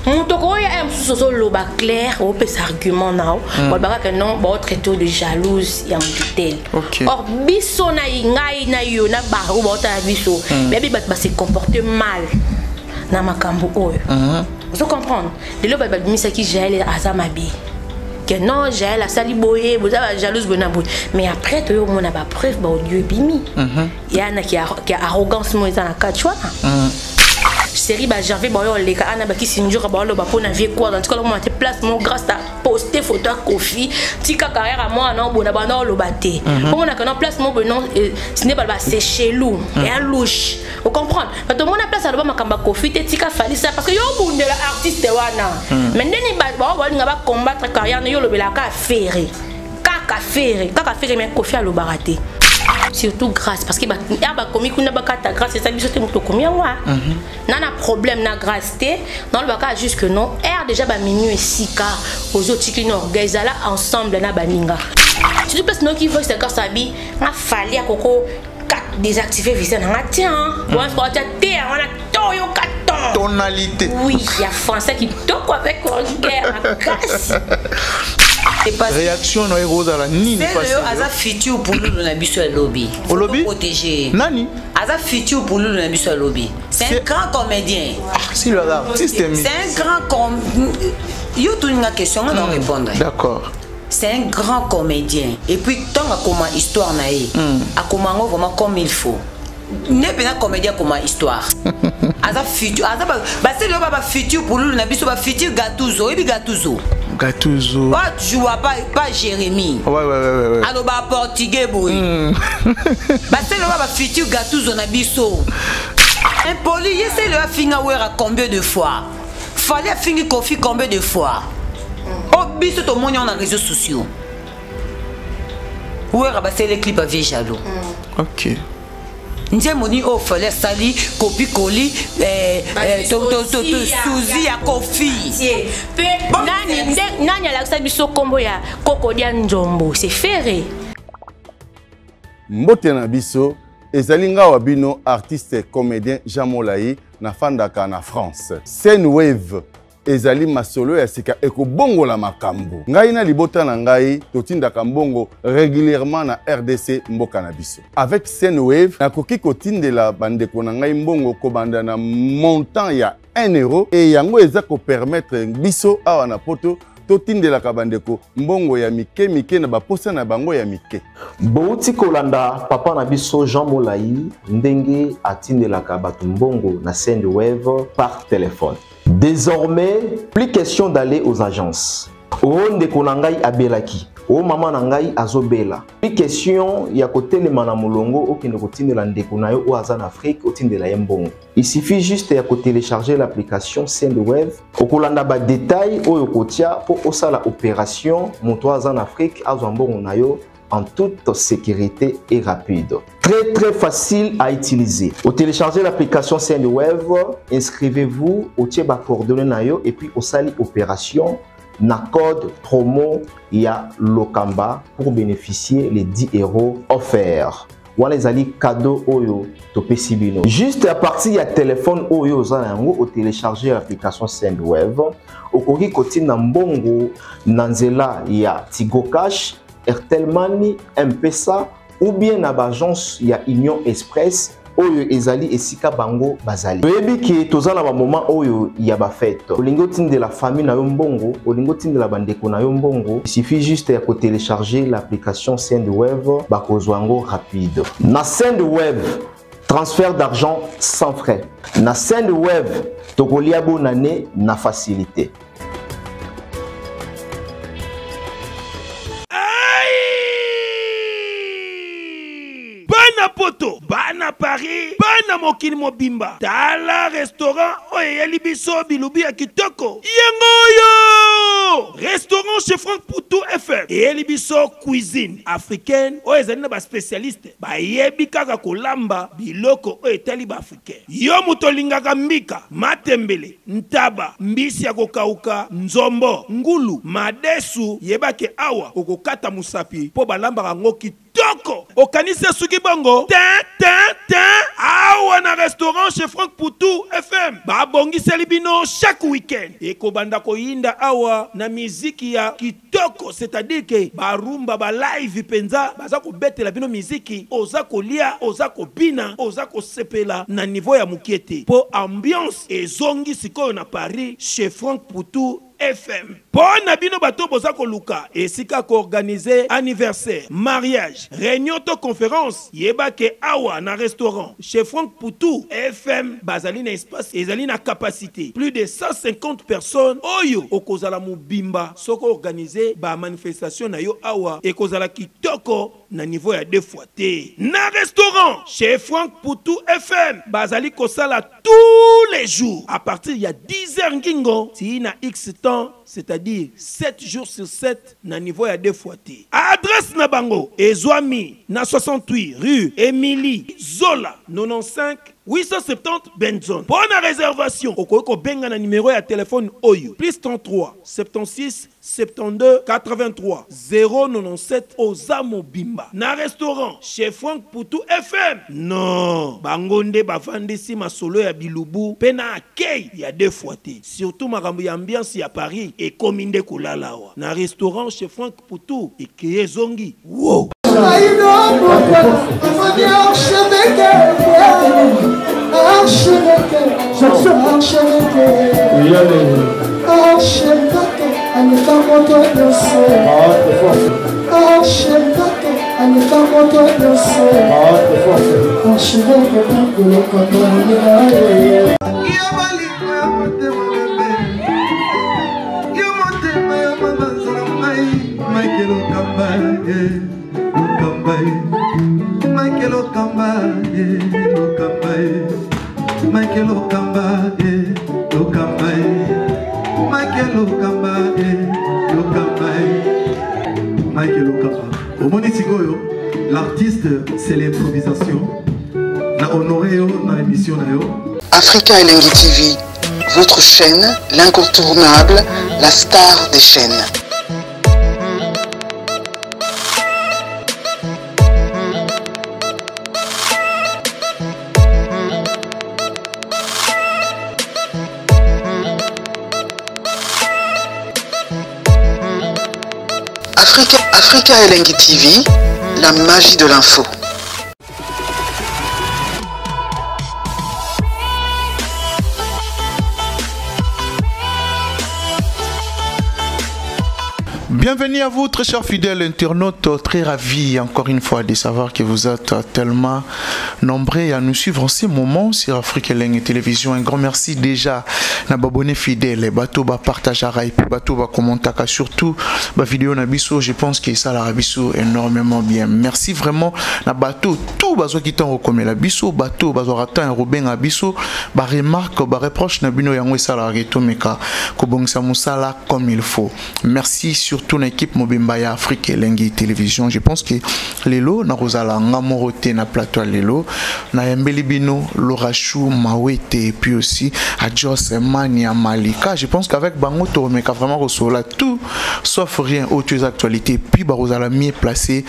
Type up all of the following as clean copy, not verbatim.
Moto okoya ya mosusu ozoloba clair, opesa argument na yo, balobaka ke non, baotraite de jalouse ya motu tel. Or biso na ngai na yo na baro baotala biso, bayebi bato base comporte mal na makambo oyo. Ozo comprendre? Lelo bato babimisaki Jael aza mabe, que non, Jael asali boye, boza bajalouse boye na boye, mais après toyo omona bapreuve, baaudio ebimi ya na ki arrogance mo eza na kati wana. Série ba janvier baoyo oleka ana bakisi njoka baoloba mpo na vie quoi. En tout cas, lomona te place mo grâce à poster photo ya Kofi, tika carrière ya mwana obona banda oloba te mpo monaka na place mo boye. Non, sine baloba c'est chelou, eya louche, ocomprendre? Bato omona place aloba makambo ya Kofi te, tika Falisa, parce que yo obundela artiste wana, mais ndeni bao balinga bacombattre carrière na yo, olobelaka affaire kaka Ferre, kaka Ferre, mais Kofi alobaka te, surtout grâce, parce que ya bakomi kuna bakata grâce eza biso te, moto okomi yango na na problème na grâce te. Nalobaka juste que non, aire déjà baminu esika ozotiki na orgueil, ezala ensemble na baninga, surtout place noki voice ya grâce abi nga Fali akoko désactiver visa na nga tiens wana te yango wana toyoka ton tonalité. Oui, ya français kitoko avec orgueil makasi. Réaction na ye kozala nini? Oyo aza futur pululu na biso ya lobi. Olobi? Protégé. Nani? Aza futur pululu na biso ya lobi. C'est un grand comédien. Ah, si le artiste. C'est un grand com yo toninga question nga na répondre. D'accord. C'est un grand comédien et puis ntango akoma histoire na ye, akoma yango vraiment comme il faut, ne mpenza comédien akoma histoire. Aza futur, aza baseli oyo ba bafutur pululu na biso, bafutur Gatuzo. Oyebi Gatuzo? Gatuzo. Oyo joua pas Jérémie. Ouais. Aloba portugais boye. Baseli oyo bafutur Gatuzo na biso, impoli ye. Seli oyo afinga Wera combien de fois? Fali afingi Kofi combien de fois? Oyo biso tomoni yango na réseaux sociaux. Wera baseli clip ya Vieux Jaloux. Nzembo nini oyo Fali asali kopi koli suzi ya Kofi? Mpe nani, nani alakisa biso nkombo ya Kokodia Nzombo? C'est Ferre. Mbote na biso, ezali nga wa bino artiste comédien Jean Molai, nafandaka na France. Sendwave ezali masolo ya sika ekobongola makambo. Ngai na libota na ngai totindaka mbongo régulièrement na RDC, mboka na biso. Avec Sendwave, nakoki kotindela bandeko na ngai mbongo kobanda na montant ya 1 euro, e yango eza kopermettre biso awa na Poto totindelaka bandeko mbongo ya mike mike na baposa na bango ya mike. Bouti kolanda papa na biso Jean Molai ndenge atindelaka bato mbongo na Sendwave par téléphone. Désormais, plus question d'aller aux agences. O ndeko na ngai abelaki, o mama na ngai azobela, plus question ya kotelema na molongo okende kotindela ndeko na yo oyo aza na Afrique, otindela ye mbongo. Il suffit juste ya kotélécharger l'application Sendwave, okolanda badetail oyo kotia mpo osala opération, moto oyo aza na Afrique azwa mbongo na yo en toute sécurité et rapide. Très très facile à utiliser. Au télécharger l'application Sendwave, inscrivez-vous, au ba coordonnées na yo et puis osali opération na code promo ya Lokamba pour bénéficier les 10 euros offerts. Wana ezali cadeau oyo topesi bino. Juste à partir ya téléphone oyo oza na yango, otélécharger l'application Sendwave, okoki kotinda mbongo na nzela ya Tigo Cash, Airtel Money, M-Pesa ou bien na baagence ya Union Express oyo ezali esika bango bazali. Toyebi ke toza na bamoment oyo ya bafete, olingi otindela famille na yo mbongo, olingi otindela bandeko na yo mbongo, il suffit juste ya kotélécharger l'application Sendwave, bakozwa yango rapide. Na Sendwave, transfert d'argent sans frais. Na Sendwave, tokolia bonane na facilité. Bana Poto, bana Paris, bana mokili mobimba, tala restaurant oyo eyeli biso bilubi ya kitoko. Yango oyo restaurant Chez Frank Putu FM eyeli biso cuisine africaine oyo ezali na baspécialiste bayebi kaka kolamba biloko oyo etali baafricain. Yo moto olingaka mbika, matembele, ntaba, mbisi ya kokauka, nzombo, ngulu, madesu, yebake awa okokata mosapi mpo balambaka yango kitoko. Okanisi esuki bongo te, te, te. Awa na restaurant chez Franck Poutou FM babongiseli bino chaque week-end ekobanda koyinda awa na miziki ya kitoko, c'est-à-dire que ba rumba ba live penza baza kobetela bino miziki, oza kolia, oza kobina, oza kosepela na niveau ya mukie te po ambiance ezongi sikoyo na Paris chez Franck Poutou FM. Mpo na bino bato boza koluka esika ko organiser anniversaire, mariage, reunion to conference, yeba ke awa na restaurant chez Franck Poutou FM bazali na espace ezali na capacite plus de 150 personnes oyo okozala mobimba soki o organiser ba manifestations na yo awa ekozala kitoko na niveau ya deux fois te. Na restaurant chez Franck Poutou FM bazali kosala tous les jours à partir ya 10 heures ngingo tii na X temps, c'est-à-dire 7 jours sur 7 na niveau ya deux fois te. Adresse na bango ezwami na 68 rue Emilie Zola 95 870 Benson. Mpo na réservation okoki kobenga na numero ya telefone oyo plus 33 76 72 83 097. Oza mobimba na restaurant chez Franck Poutou FM? Non, bango nde bavandisi masolo ya bilubu pe na accueil ya deux fois te. Surtout makambo ya ambiance ya Paris ekomi nde kolala awa na restaurant chez Franck Poutou, ekeye ezongi wow. Michael Okamba, eh, Okamba, eh. Michael Okamba, eh, Okamba, eh. Michael Okamba, eh, Okamba, eh. Michael Okamba, eh, Okamba, eh. Michael Okamba. Omoni sikoyo, l'artiste, c'est l'improvisation. Na honoré yo na émission na yo. Africa Elengi TV, votre chaîne, l'incontournable, la star des chaînes. Africa, Africa Elengi TV, la magie de l'info. Bienvenue à vous, très chers fidèles internautes, très ravis encore une fois de savoir que vous êtes tellement nombreux à nous suivre en ces moments sur Afrique Elengi Télévision. Un grand merci déjà na babonné fidèle, bato ba partagera et puis bato ba commentaka surtout ba vidéo na biso, je pense que ça la biso énormément bien. Merci vraiment na bato tout bazo qui tant rekomela biso, bato bazo rata robenga biso, ba remarque ba reproche na bino yango ça la retomeka kobongisa musala comme il faut. Merci surtout l'équipe mobimba ya Afrique Elengi Télévision. Je pense que lelo na kozala nga moko te na plateau ya lelo na yambeli bino Lorachou Mawete et puis aussi Adjos Mania Malika. Je pense qu'avec bango to meka vraiment kosola tout sauf rien autres actualités, puis ba kozala mieux placé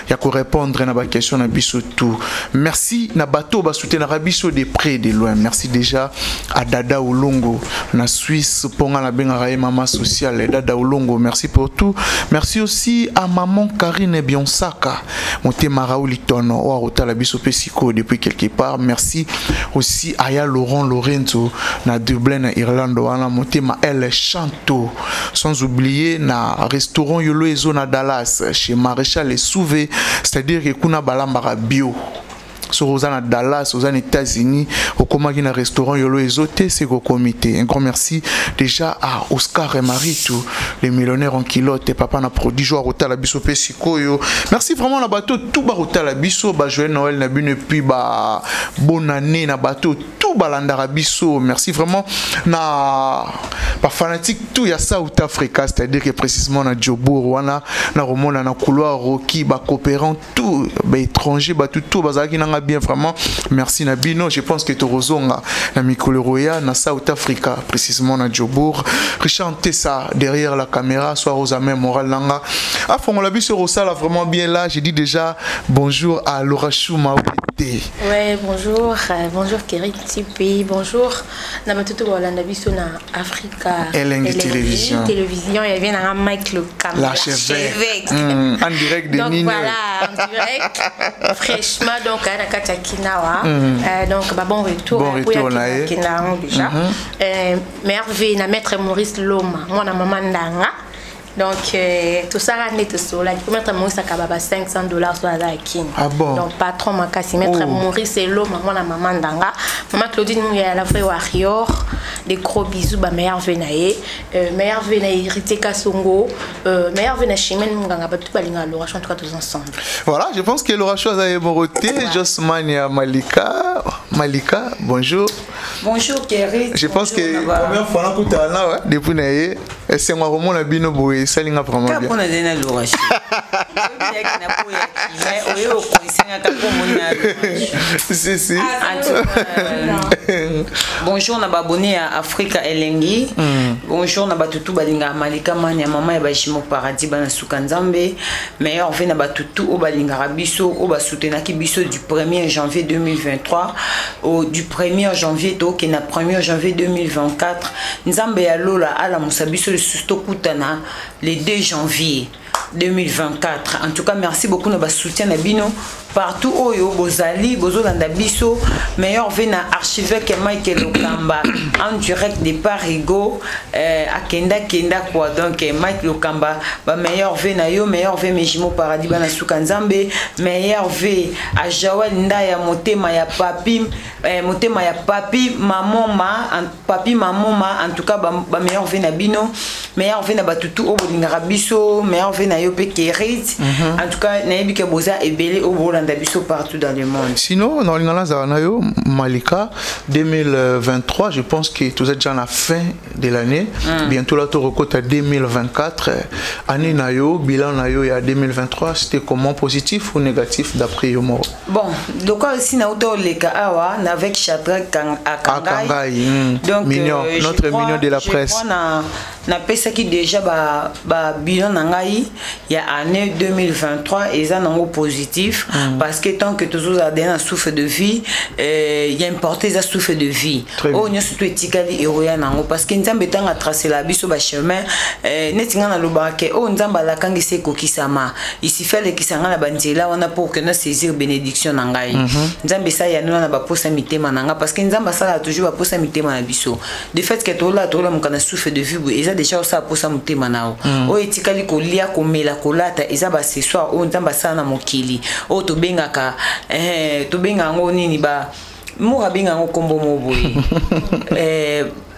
ya ko répondre na ba question na biso tout. Merci na bato ba soutenir biso de près de loin. Merci déjà à Dada Olongo na Suisse ponga na bengaka ye mama sociale Dada Olongo, merci pour tout. Merci aussi à maman Karine Bionsaka motema Raoul Tono oyo akotala biso pe sikoyo depuis quelque part. Merci aussi à ya Laurent Lorenzo na Dublin na Irlande wana motema El Chanto, sans oublier na restaurant Yolo Ezo na Dallas chez Maréchal et Souvé, c'est-à-dire que kuna balambaka bio. Soki oza na Dallas, oza na États-Unis, okomaki na restaurant Yolo Ezo te, c'est kokomi te. Un grand merci déjà à Oscar et Maritou, les millionnaires en culotte, papa na prodige oyo akotala biso pe sikoyo. Merci vraiment na bato tout bakotala biso, ba joyeux Noël na bino et puis ba bonne année na bato tout balandaka biso. Merci vraiment na ba fanatique tout ya South Africa, c'est-à-dire que précisément na Joburg wana na romona na couloir Rocky ba coopérant tout ba étranger ba tout, tout bazalaki nanga bien vraiment. Merci na bino. Je pense que torozonga na mikolo roya na South Africa précisément na Joburg. Richard Tessa derrière la caméra, soit Rosa même moral nanga afongola biso rosala vraiment bien là. Je dis déjà bonjour à Laura Chouma. Mawete. Ouais, bonjour, bonjour Kerry Tipi, bonjour. Na batutu bolanda biso na Africa Elengi Télévision. Télévision, il y avait un Mike Lokamba. L'archevêque. En direct de Donc Nino. voilà, en direct. Fraîchement, donc, à la Katia Kinawa. Donc, bah, bon retour. Bon retour, là, là, eh. Kinawa, déjà. Merveille, na maître Maurice Loma, moi, na maman Ndanga. Donc, tout ça, tout ça, là, maître Maurice akababa 500 $ sur la Kin. Ah bon? Donc, patron makasi, maître Oh. Maurice Loma, moi, na maman Ndanga. Maman Claudine, nous, il y a la vraie warrior. Des gros bisous, bah, meilleur vœu na ye. Meilleur vœu na Héritier Kasongo. Meilleur vœu na Chimène Munganga, bah, tout balinga Laura, en tout cas, tous ensemble. Voilà, je pense que Laura Chose a émoroté. Josman et Malika. Malika, bonjour. Bonjour Kerry. Je pense que Bonjour, Naba. première fois qu'on a là, ouais, depuis na ye, et c'est moi vraiment la bino boye, ça linga vraiment Kaka bien. mpona azali na Laura Chou. Oyaki na po yaki, mais oyo okonisangaka mpo moni na Laura Chou. Si, si. En tout cas, bonjour na babone ya Afrika Elengi. Bonjour na batutu balingaka Malika Mani ya mama ya bajimo paradis bana suka Nzambe. Meilleur vœu na batutu oyo balingaka biso, oyo basoutenaki biso du 1er janvier 2023 au du 1er janvier tokende na 1er janvier 2024. Nzambe ya lola alamusa biso lisusu tokutana le 2 janvier 2024. En tout cas, merci beaucoup na ba soutien na bino partout oyo bozali bozolanda biso. Meilleur vœu na archevêque Michael Lokamba en direct de Parigo, akenda kenda quoi. Donc Mike Lokamba, ba meilleur vœu na yo, meilleur vœu mes jumeaux paradis bana suka Nzambe, meilleur vœu à Joël Ndaya motema ya papi, motema ya papi maman ma en, papi maman ma. En tout cas ba meilleur vœu na bino, meilleur vœu na batutu oyo bolingaka biso, meilleur vœu na yo pe Kerit. En tout cas nayebi ke boza ebele oyo bolanda biso partout dans le monde. Sinon, dans lingala zala na yo, Malika, 2023, je pense que tout est déjà à la fin de l'année. Bientôt là, tu recoutes à 2024. Année na yo, bilan na yo, il y a 2023, c'était comment, positif ou négatif d'après yo moko? Bon, donc aussi na auto leka awa na avec Shadrach Akangai. Akangai, Donc, mignon, je notre crois, mignon de la je presse. crois na pesaki déjà ba bilan na ngai ya année 2023 eza nango positif, parce que tant que tozozala na souffle de vie, ya importé eza souffle de vie. Très bien. Oyo nyonso to etikali eroya nango, parce que Nzambe ntango atracela biso bachemin, neti ngai nalobaka ke oyo Nzambe alakangisi ekokisama, isifi alekisa ngai na banzela wana pour que na saisir bénédiction na ngai. Nzambe esali yango na baposa mitema na ngai, parce que Nzambe asalaka toujours baposa mitema na biso. De fait ke tola tolamuka na souffle de vie boye, eza déjà osala posa motema na yo. Oyo etikali, kolia, komela, kolata, eza baaccessoire oyo Nzambe asala na mokili oyo tobengaka, tobenga yango nini, ba moko abenga yango nkombo mo boye,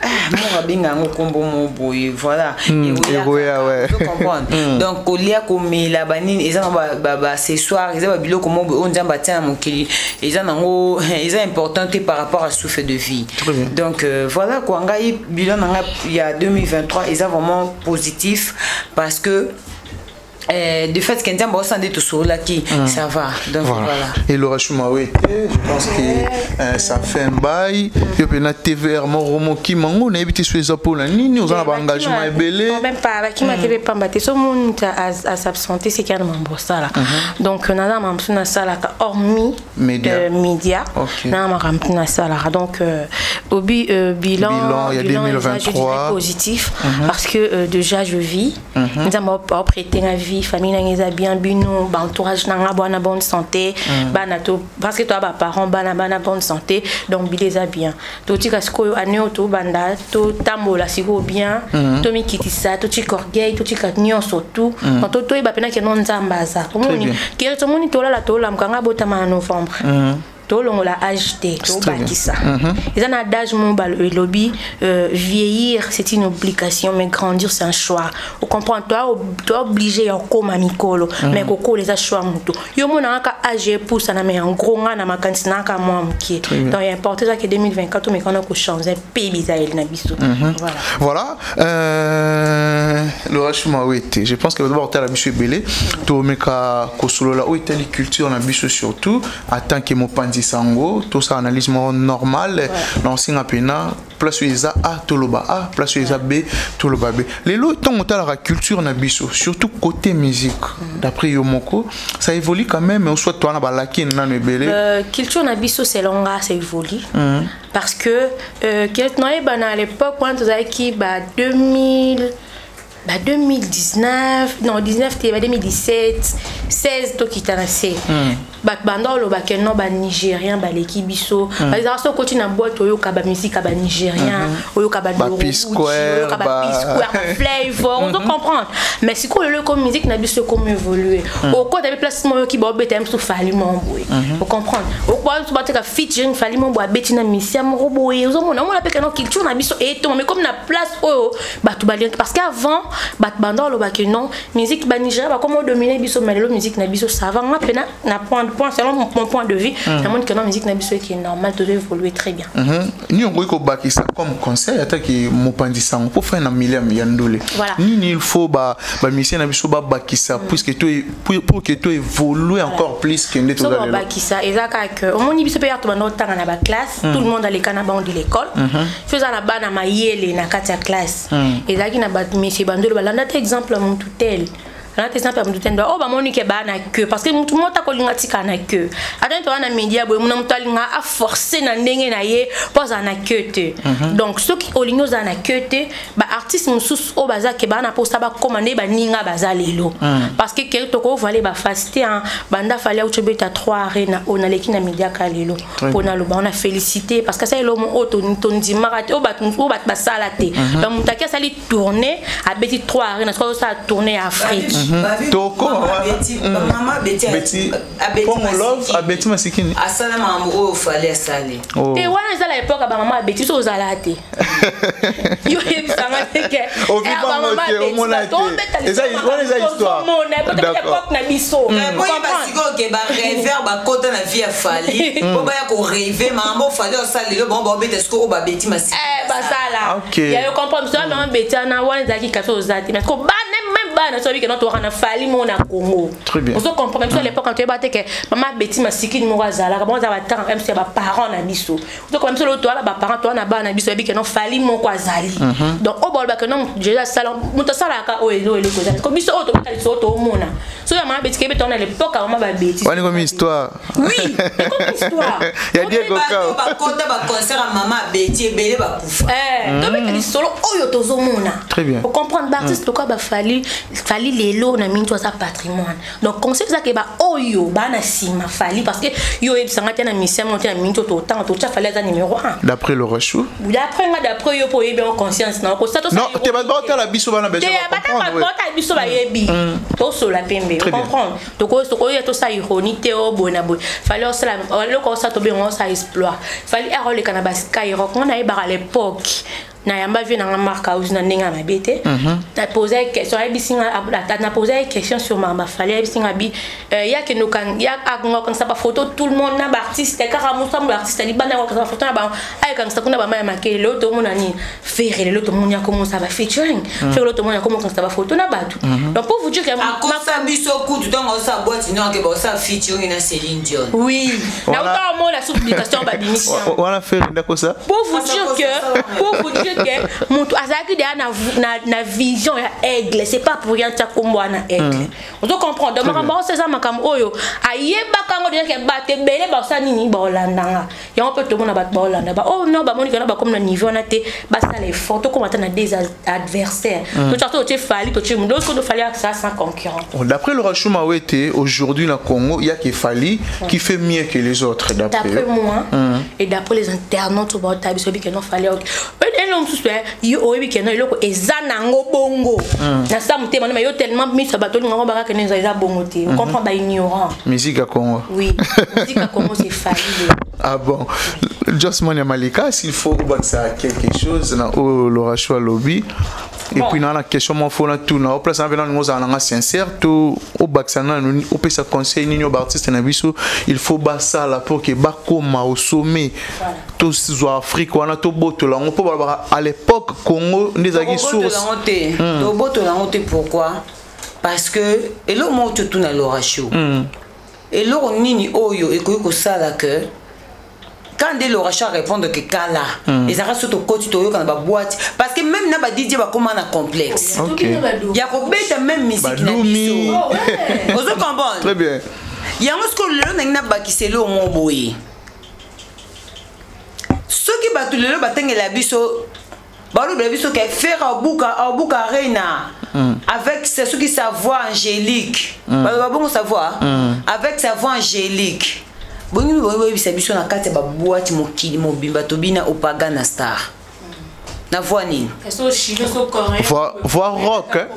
ah, moko abenga yango nkombo mo boye, voilà. Eroya Eroya, kaka. ouais. Ozo comprendre? Donc kolia, komela, banini, eza na baaccessoire, eza babiloko mo boye oyo Nzambe atia na mokili, eza nango eza important te par rapport à souffle de vie. Très bien. Donc voilà quoi, ngai bilan na ngai ya 2023 eza vraiment positif, parce que de fait que Nzambe osala nde tosololaki, ça va. Donc Voilà. voilà. Et Laura Choumawete, je pense que ça fait un bail. Yo pena TVR moro kimango na ebiti so eza pona nini, oza na ba engagement ebele. Même pas bakima te pamba te. So moto as'absenter, c'est qu'il y a mambo osala. Donc naza makambo mosusu nasalaka hormis Média. Média. Na makambo mosusu nasalaka. Donc obi bilan Bilan, il y a bilan, eza, 2023. je dirais positif, parce que déjà je vis. Nzambe aoprêter nga vie, famille nanga eza bien, bino baentourage nanga bwana bonne santé, bana to, parce que toa baparent bana bana bonne santé. Donc bilan eza bien. Totika sikoyo année oyo tobanda, totambola sikoyo bien, tomikitisa, totika orgueil, totika nyonso tout. Donc toyeba mpena keno Nzambe aza. Omoni bien. kere, tomoni tolala, tolamuka. Nga botama na novembre, tolongola âge te, tobakisa. Eza na adage mo elobi, vieillir, c'est une obligation, mais grandir, c'est un choix. Ocomprendre? Toa obligé ya okóma mikolo, mais kokola eza choix. Moto yo mona kaka âge epusana, mais en gros nga na makanisi naka mwa moke. Donc ya important eza ke 2024 omekana kochange mpe bizaleli na biso. Voilà. Voilà, Laura Choumawete, je pense que d'abord la biso ebele, tomeka kosolola oyo etali culture na biso, surtout en tant que mopanzi sango, tosala analyse moko normale na osinga mpena. Place oyo eza A, toloba A, place oyo eza B, toloba B. Lelo ntango otalaka culture na biso, surtout côté musique, d'après yo moko, ça évolue quand même, ou soit toa na balakine nano ebele? Culture na biso, selon nga, ça évolue parce que nayeba na l'époque wana tozalaki ba 2000, ba 2019, non, 19 te, ba 2017, 16, tokita na se. Bato banda olobaka no banigérien baleki biso. Bazalaka so okoti na boîte, oyoka bamusike ya banigérien, oyoka P-Square, oyoka baP-Square, baflavor, ozo comprendre. Mais sikoyo lelo ekomi musique na biso ekomi évolue. Okota mpe place moko, oyoki baobeta ye mosusu Fally moko boye, ocomprendre, okoa bateka featuring Fally moko boye, abeti na misia moko boye. Ozomona, omona mpe keno culture na biso etonga, mais comme na place oyo bato balingi, parce que avant bato banda olobaki non, musique banigéria bakoma odomine biso, mais lelo musique na biso, ça va. Nga mpena na point, selon mon point de vue, namoni que non, musique na biso eke normal, tozo évoluer très bien. Nini okoki kobakisa comme conseil ataki mopanzi sango mpo fai na milieu ya ndule? Voilà. Nini il faut bamusicien na biso babakisa puisque to pour que to évolue encore plus que nde so toza lelo? Babakisa eza kaka ke omoni biso mpe ya tobanda otanga na baclasse, tout le monde aleka na banc de l'école. So eza na bana mayele na kati ya classe, ezalaki na bato monsieur bandolo balanda te exemple ya motu tel, alanda te exemple ya motu tel oyo bamoni ke baa na queue, parce que motu moko akolinga tika na queue. Ata neti toza na média boye, mona moto alinga aforce na ndenge na ye mpo azala na queue te. Donc soki olingi ozala na queue te, baartiste mosusu oyo baza ke baa na mposa bakóma nde baninga baza lelo, parce que ke tokovale bafasi te, hein. Banda Fally auti obeta 3 arena oyo naleki na média ka lelo mpo naloba ona félicité, parce que asa eloko oyo tondimaka te, oyo bato basala te. Donc moto aki asali tournée, abeti 3 arena, soki azosala tournée ya Afrique. Toko Mama Beti. Beti Pongo Love abeti masikini. Asala makambo oyo Fally asali. Oh. Te, wana eza la époque ya bamama abeti biso, ozala te, yo oyebisanga te ke Ovivango te, omona te. Wana eza histoire. D'accord. Époque na biso. Boyeba sikoyo ke barêveur bakota na vie ya Fally mpo baya korêver makambo Fally osala lelo. Bango baobeta sikoyo oyo babeti masiki. Eh, basala. Ok. Ya yo comprendre biso, mama beti wana, wana ezalaki kasi oza te, mais ko bana, même bana so bike no toka na Fally mo na Congo. Très bien. Ozo comprendre biso, à l'époque toyeba te ke mama beti masikini moko azalaka. Bango aza batanga mc ya baparent na biso. Ozo comprendre biso, lelo toala baparent, toa na bana na biso, yebi ke no Fally moko azali. Donc oyo balobaka no déjà asala, moto asalaka oyo elo eloko eza ko biso oyo tobeta liso toomona so ya mama beti kebe tona l'époque ya mama babeti. Wani komi histoire. Oui, ekomi histoire. Ya Diego Bato Kao. bakota baconcert ya mama abeti, ebele bakufa. Eh, tobeta lisolo oyo tozomona. Très bien. Ocomprendre, baartiste lokola bafally, Fally lelo na mingi aza patrimoine. Donc conseil ezake baoyo baa na nsima Fally, parce que yo oyebisanga te na mission moko te na mingi totanga totya Fally aza numéro 1. D'après le Rachou. D'après nga, d'après yo mpo oyebi yango, conscience na okosa. Non, te bato baotala biso bana besoin comprendre, ouais. Batala biso bayebi, tosola pembe. Très bien. Comprendre, tokoya tosala ironie te. Oyo boye na boye, Fally osala eloko osala, tobenga osala exploit. Fally ere oleka na baskyrock, nga nayebaka l'époque nayamba vie nanga Mark House na ndenge ya mabe te. Napose question, ayebisi nga, napose ye question sur makambo Fally, ayebisi nga bi yakende akangisa bafoto tout le monde na baartiste, kaka mosambo artiste libanda akokangisa bafoto na bango, ayekangisa kuna bama ya makele. Lelo tomona nini? Ferre lelo tomoni akomosa bafeaturing. Ferre lelo tomoni akomokangisa bafoto na bato. Donc pour vous dire que Akosa biso kutu ntango osala boîte noire ke baosala featuring na Céline Dion. Oui, nauta omona sous publication babimisi yango. Wana Ferre ndakosa. Pour vous dire que moto azalaki deya na vision ya aigle, c'est pas pour rien tia kombo wana aigle. Ozo comprendre? Donc makambo oyo eza makambo oyo ayebaka yango deja ke bato ebele basala nini, baolandanga yango mpe. Tomona bato baolanda ba oh non, bamoni kana bakomi na niveau wana te, basala effort. Tokoma ata na des adversaires, totia totie Fally, totie moto oyo Fally asala sans concurrent. Bon, d'après le Rachou Mawete, aujourd'hui dans le Congo, il y a que Fally qui fait mieux que les autres, d'après. D'après moi et d'après les internautes oyo baotala biso, oyebi ke non, Fally eloko mosusu yo oyebi ke non, eloko eza nango bongo na sa motema no, yo tellement miso ya bato olingango bakaka ne eza bongo te. Ocomprend, baignorant. Musique à Congo. Oui, musique à Congo, c'est Fally. Ah bon. Josman Malika, s'il faut ça quelque chose, na o le Rachou alobi. Et puis na la question mo fona tout na place na vena ngo na sincère to o bakisa na o pesa conseil nini o artiste na biso il faut basala pour que bakoma au sommet, to zwa Afrique wana, to botola ngo po ba à l'époque Congo ndezaki source. Tobotola te, tobotola yango te. Pourquoi? Parce que eloko moko totuna Laura Show, eloko nini oyo ekoki kosala ke Quand nde Loracha répondre que kala ezalaka so tokoti toyoka na baboîte, parce que même na ba DJ bakóma na complexe ya kobeta même musique na biso. Ozo comprendre? Très bien. Yango sikoyo lelo nangi nabakiseli omo boye: soki bato lelo batengela biso, balobela biso ke Ferre abuka, abuka Arena avec soki sa voix angélique, baloba bongo, sa voix, avec sa voix angélique. Bongi boyebisa biso, na kati ya baboîte mokili mobimba tobina Opagana Star na voix nini? Voix, voix rock, hein?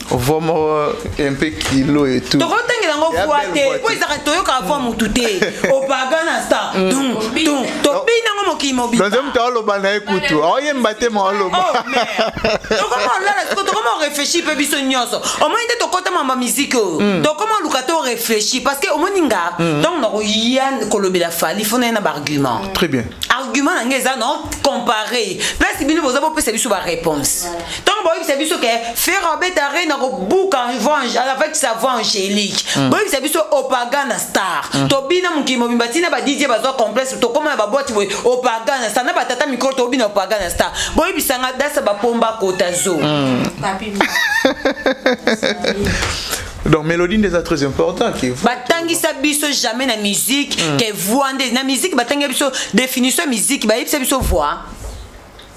Voix un peu kilo et tout. Tokotangela yango voix te, po ezalaka toyokaka voix motu te. Opagana Star, tobina yango mokili mobimba. Donc moto aoloba na ye kutu aoyemba te, ma oloba. Tokoma olala siko, tokoma oréfléchir mpe biso nyonso. Omoni nde tokɔta mamba musique oyo, tokoma oluka to réfléchir, parce que omoni nga ntango nakoya kolobela Fally, faut naye na baargument. Très bien. Argument na ngai eza na comparer place bino boza bopesa biso baréponse. Ntango boyebisa biso ke Ferre abeta Arena kobuka avec sa voix angélique, boyebisa biso Opagana Star tobina mokili mobimba, ntina ba DJ bazwa complexe, tokóma na baboîte boye Opagana Star, na batata mikolo tobina Opagana Star. Boyebisanga dasa bapomba kota zo. Donc mélodie déjà très important qui Batangisa biso jamais na musique ke voix nde na musique. Batangisa biso définition ya musique, bayebisa biso voix?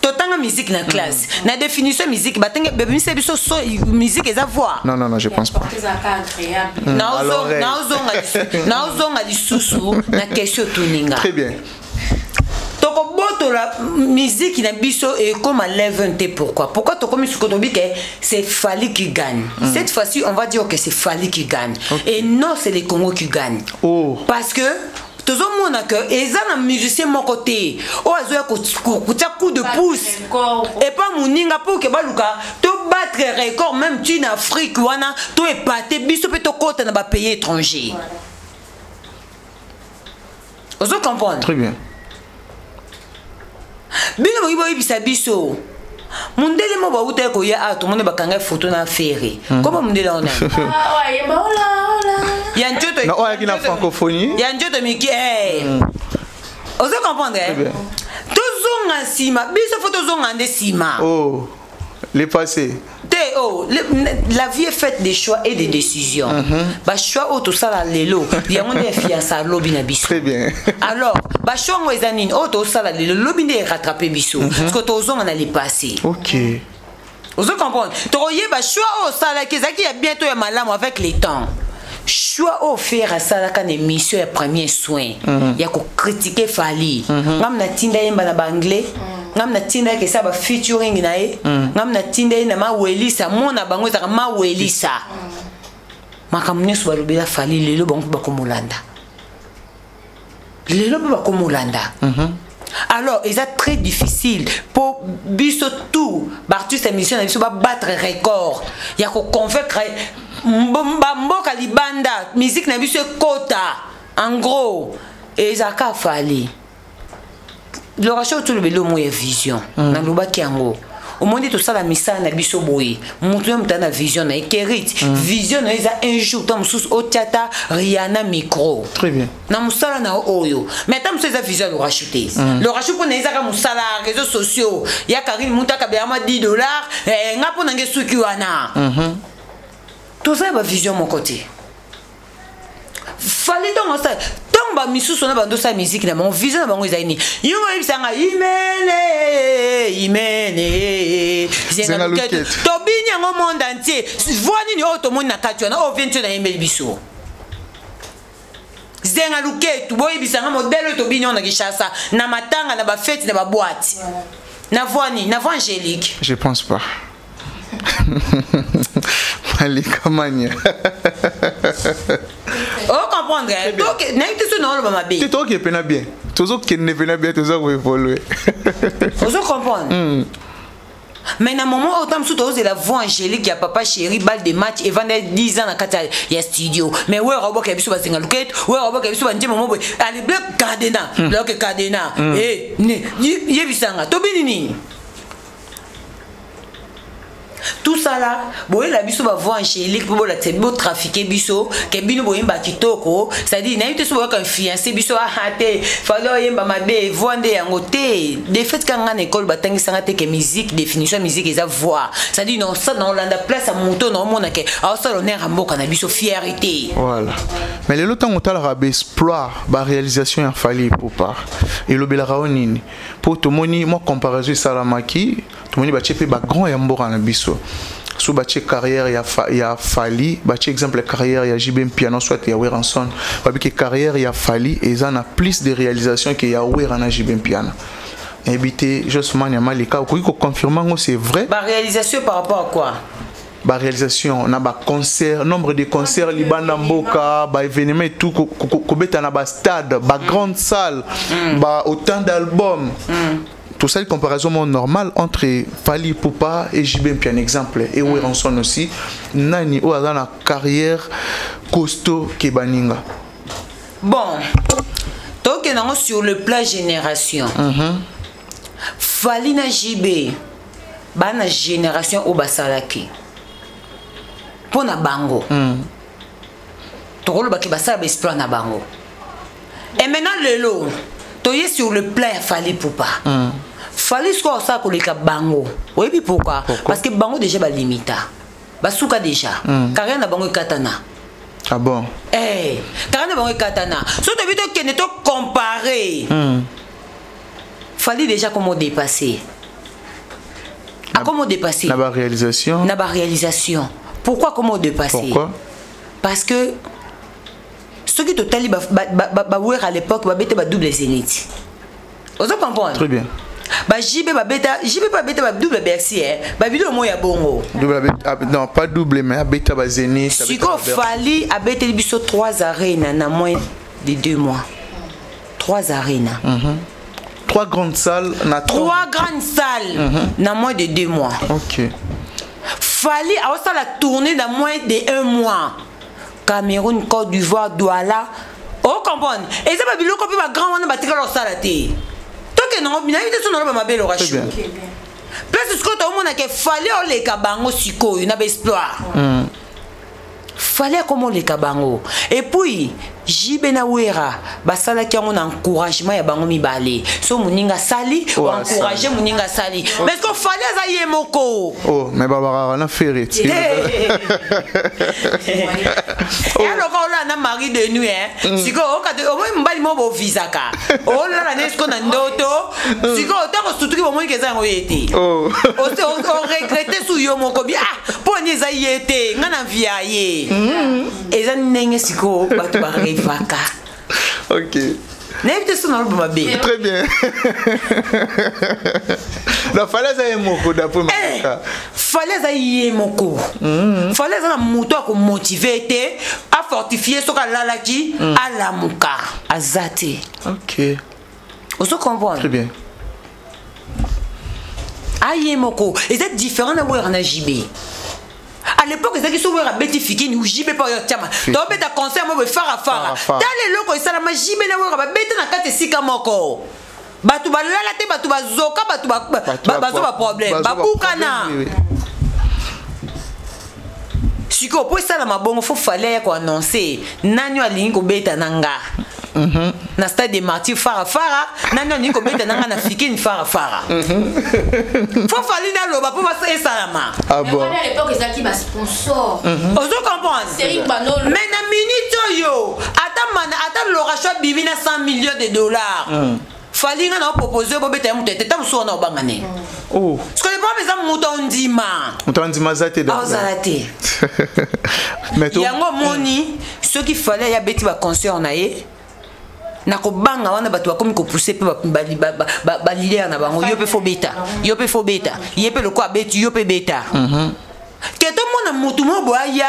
Totanga musique na classe, na définition ya musique batanga, babimisa biso so musique eza voix? Non, non, non, je pense pas. Naozonga lisusu na question toninga. Très bien. Tokobotola musique na biso ekoma 11 te. Pourquoi? Pourquoi tokomi sikoyo tobi ke c'est Fally qui gagne? Cette fois-ci, on va dire que c'est Fally qui gagne et non, c'est le Congo qui gagne. Oh. Parce que tozomona ke eza na musicien moko te oyo azoya kotia coup de pouce epa moninga mpo ke baluka tobattre record même ti na Afrique wana, to epate biso mpe tokɔta na bapays étranger. Ozo comprendre? Très bien. Bino boyi boyebisa biso mundele mo bauta koya awa, tomoni bakanga foto na Ferre. Komba mundele wana ya nzoto Na oyo ayaki na francophonie. Ya nzoto miki. Ozo comprendre? Bien. Tozonga nsima, biso faut tozonga nde nsima. Oh, le passé. Te, oh, la vie est faite de choix et de décisions. Bachoix oyo tosala lelo, yango nde efiansa lobi na biso. Très bien. Alors bachoix yango eza nini? Oyo tosala lelo, lobi nde erattrape biso, parce que tozonga na le passé. Ozo comprendre? Tokoyeba choix oyo osalaki ezalaki ya bien to ya malamu avec le temps. Choix oyo Ferre asalaka na émission ya premier soin ya kocritiquer Fally, ngam natinda yemba na baanglais, ngam natinda yeke esala bafeaturing na ye, ngam natinda ye na mawelisa mona bango ezalaka mawelisa makambo nyonso balobela Fally. Lelo bango mpe bakomolanda, lelo mpe bakomolanda. Alors eza très difficile mpo biso tout baartiste ya mission na biso babattre record ya koconvaincre bamboka libanda musique na biso ekota. En gros, ezalaka Fally. Loration tolobeli omo ya vision, nalobaki yango. Omoni, tosala misala na biso boye, motu na moto aza na vision na ye. Kerit, vision na yo eza un jour ta mosusu otia ta Riana micro Très bien. na mosala na yo oyo. Mais ata mosusu eza vision ya Lorachu te. Lorachu mpo na ye ezaka mosala ya réseaux sociaux ya Karine, mutu akabelama 10 dollars. Nga mpo na nge suki wana, toza ya bavision moko te. Fally, ntongo osala, ntongo bamisusu wana bando osala musique na bango, vision na bango ezali nini? Yongo oyebisanga imene imene zenga luketo. Luketo, tobini yango monde entier. Voix nini oyo tomoni na kati wana oyo vie nti nayembeli biso zenga luketu? Boyebisanga modèle oyo tobini yango na Kinshasa, na matanga, na bafete, na baboîte, na voix nini? Na voix angélique? Je pense pas. Malika Mania. Ocomprendre? Donc nayebi te so naoloba mabe. Te, tokoki pena bien. Tozokende pena bien, toza koévoluer. Ozo comprendre? Mais na moment oyo, ta mosusu tozela voix angélique ya papa chéri, balle de match evanda 10 ans na kati ya studio. Mais wera oboka biso bazenga luketo, wera oboka biso banjembo mo boye ale ble cadena bloke cadena. Yebisanga tobini nini? Tout ça là, boyela biso ba voix angélique po bolakisa botrafiquer biso ke bino boyemba kitoko, c'est-à-dire nayebi te so boyoka influencer biso ah te Fally oyemba mabe voix nde yango te. De fait ka nga na école batangisanga te ke musique, définition ya musique eza voix, c'est-à-dire na olanda place ya moto na omona ke aosala honneur ya mboka na biso, fierté. Voilà, mais lelo ntango otalaka baexploit, baréalisation ya Fally Ipupa, elobelaka o nini? Mpo tomoni mwa comparaison esalamaki, tomoni batie mpe bagrand ya mboka na biso, so batie carrière ya Fally, batie exemple carrière ya JB Mpiana soit ya Werrason, babiki carrière ya Fally eza na plus de réalisation ke ya Wera na JB Mpiana. Nayebi te, Josman ya Malika, okoki koconfirme yango, c'est vrai? Baréalisation par rapport à quoi? Baréalisation na baconcert, nombre de concerts libanda mboka, baévénement et tout, kobeta na bastade, bagrande salle, ba autant d'albums. Tosali comparaison moko normale entre Fally Ipupa et JB Mpiana, exemple, et Werrason aussi. Nani oyo aza na carrière costaud ke baninga? Bon, tokende yango sur le plan génération. Fally na JB baa na génération oyo basalaki mpo na bango. Tokolobaki basala baexploit na bango. Et maintenant lelo toye sur le plan ya Fally Ipupa. Fally sikoyo osala koleka bango, oyebi pourquoi? Parce que bango déjà balimita, basuka déjà. Carrière na bango ekatana. Ah bon? Eh, carrière na bango ekatana. So toyebi, tokende tocompare. Fally déjà comment dépasser, comment dépasser. Na baréalisation. Na baréalisation. Pourquoi comment dépasser? Pourquoi? Parce que soki totali bawera à l'époque, babeta badouble Zénith, ozo comprendre? Très bien. Ba JB babeta, JB babeta badouble Bercy, eh, babilo mo ya bongo. Double, ah, non, pas double, mais abeta ba Zénith. Sikoyo Fally abeteli biso 3 arena na moins de 2 mois, 3 arena. Trois grandes salles na trois grandes salles na moins de 2 mois. Fally aosala tournée na moins de 1 mois, Cameroun, Côte d'Ivoire, Douala, ocomprendre? Eza babiloko mpe bagrand wana batikala kosala te. Tokende ngo, nayebi te so naloba mabe. Eloka Très bien. Place sikoyo tomonaka Fally oleka bango sikoyo na baexploit. Fally akoma oleka bango. Et puis JB na Wera basalaki yango na encouragement ya bango mibale. So moninga asali, oencourage moninga asali, mais ce que Fally aza ye moko. Oh, mais balobaka na Ferre. Ya loka olala na mari de nuit, hein. Sikoyo omoi mobali moko bovisaka, olala ne sikoyo na ndoto, sikoyo ntango sutuki bomoniki eza yango ye te. Oregrete su yo moko bi ah, mpo ani eza ye te, nga na via ye. Eza ndenge sikoyo bato barevaka. Nayebi te so naloba mabe. Très bien. Donc Fally aza ye moko d'après Malika. Fally aza ye moko. Fally aza na moto akomotive te, afortifie soki alalaki alamuka, aza te. Ozo comprendre? Très bien. Aye moko, eza différent na Wera na JB. À l'époque ezalaki so Wera abeti Fikini, JB mpe oyo tiama tobeta concert mo boye farafara. Tala eloko esalama, JB na Wera babeta na kati esika moko, bato balala te, bato bazoka, bato bazwa baproblème, babukana. Sikoyo mpo esalama bongo, faut Fally aya koannonce nani oyo alingi kobeta na nga na Stade de Martyr farafara, nani oyo alingi kobeta na nga na Fikini farafara. Faut Fally naloba mpo esalama. Ah bon. À l'époque ezalaki basponsor. Ozo comprendre? Série Banolo. Mais na minute oyo, ata mana, ata Loracho abimi na 100 millions de dollars, Fally nga na opropose bobeta ye, moto ete ta mosusu wana obanga ne. Parce que le problème eza moto ondima. Moto andima aza te. Aozala te. Mais to Yango omoni, soki Fally aya abeti baconcert na ye na kobanga wana, bato bakomi kopousse mpe baleader na bango: yo mpe faut beta, yo mpe faut beta, ye mpe lokola abeti, yo mpe beta. Ke tomona motu moko boye aya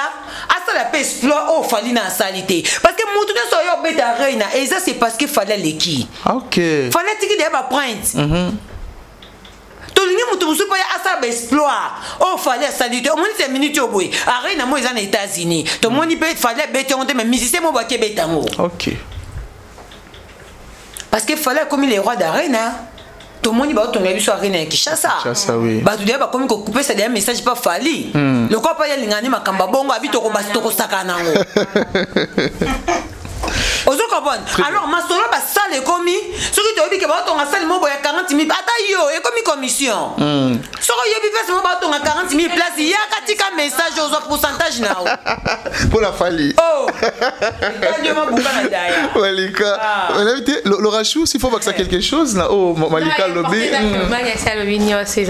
asala mpe exploit oyo Fally na asali te, parce que motu nyonso oyo obeta Arena eza, c'est parce que Fally aleki. Fally atiki deya baprinte. Tolingi motu mosusu mpo ya asala baexploit oyo Fally asali te. Omoni te minute oyo boye, Arena mo eza na États-Unis, tomoni mpe Fally abeti yango te, mais musicien mo boaki ebeta yango. Parce que Fally akomi le roi d'arena. Tomoni baotonga biso arena ya Kinshasa. Kinshasa, oui. Bato deya bakomi kopesa deya message pa Fally. Lokola pa yalingani makambo ya bongo abi tokosaka nango. Ozo comprendre? Alors masolo basala ekomi soki toyebi ke baotonga sale moko ya 40 000, ata yo ekomi commission. Soki oyebi place moko baotonga 40 000 place, yaka tika message, ozwa pourcentage na yo. Mpo na Fally. Oh, etali yo mabuka na daya. Malika. Ah. Oyebi te, Lorachou, s'il faut bakisa quelque chose na oyo Malika alobi. Mani alobi nyonso,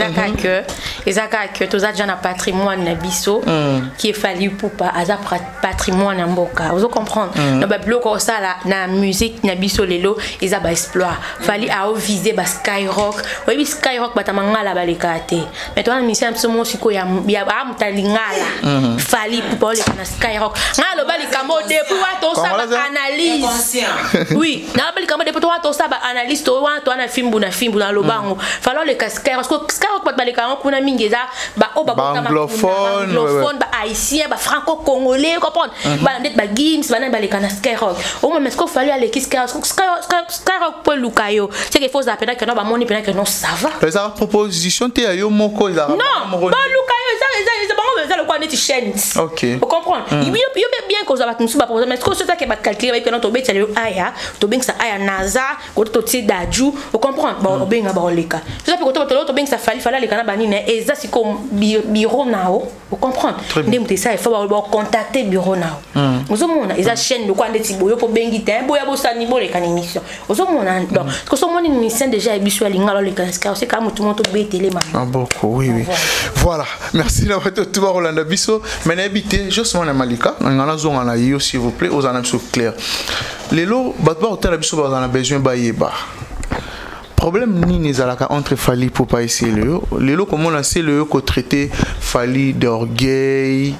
eza kaka ke toza déjà na patrimoine na biso qui est Fally Ipupa, aza patrimoine ya mboka, ozo comprendre? Na babiloko osala na musique na biso lelo, eza baexploit. Fally aovise ba Skyrock. Oyebi Skyrock, bato ya mangala balekaka te, mais toza na musicien na biso moko sikoyo amuta lingala, Fally Ipupa oleka na Skyrock. Ngai aloba likambo depuis wana tosala Congolais, hein? analyse. Inconscient. Oui, naloba likambo depuis wana tosala baanalyse to wana toa na fimbu na fimbu, naloba yango. Fally oleka Skyrock parce que Skyrock, bato baleka yango kuna mingi eza baoyo babotama kuna, Baanglophone, baanglophone, bahaïtien, bafranco congolais, comprendre, bana ndeti bagims, banani baleka na Skyrock omoi. Mais ce Fally aleki Skyrock, Skyrock mpo eluka yo, c'est que faut ozala mpena keno bamoni mpena keno ça va. Ezalaka proposition te ya yo moko, ezalaka Non. moko? Baluka yo, eza bango, eza lokola neti chaîne. Ocomprendre? Yo mpe bien kozwa bato mosusu baproposa, mais soki ozaki bacalcule, bayebi kena tobetisa lelo aya, tobengisa aya naza kote, totie Daju, ocomprendre, obenga baoleka, toza mpe kote bato lelo tobengisa Fally, Fally aleka na banini, eza sikoyo bureau na yo, ocomprendre? Très bien. Nde moto esa efo bacontacte bureau na yo, ozomona eza chaîne lokola ndeti boyo mpo bengi te, boya bosani boleka na émission, ozomona? Donc soki omoni musicien déjà ya biso ya lingala oleka na sika, oseka motu moko tobetele mama. Maboko, oui. Voilà, merci na bato tout Rolanda biso. Mais nayebi te, justement na Malika, nga nazonga na yo, s'il vous plaît, ozala na biso clair. Lelo bato bakotala biso, bazala na besoin bayeba. Problème nini ezalaka entre Fally Ipupa et Celeo? Lelo komona Celeo kotraiter Fally d'orgueil,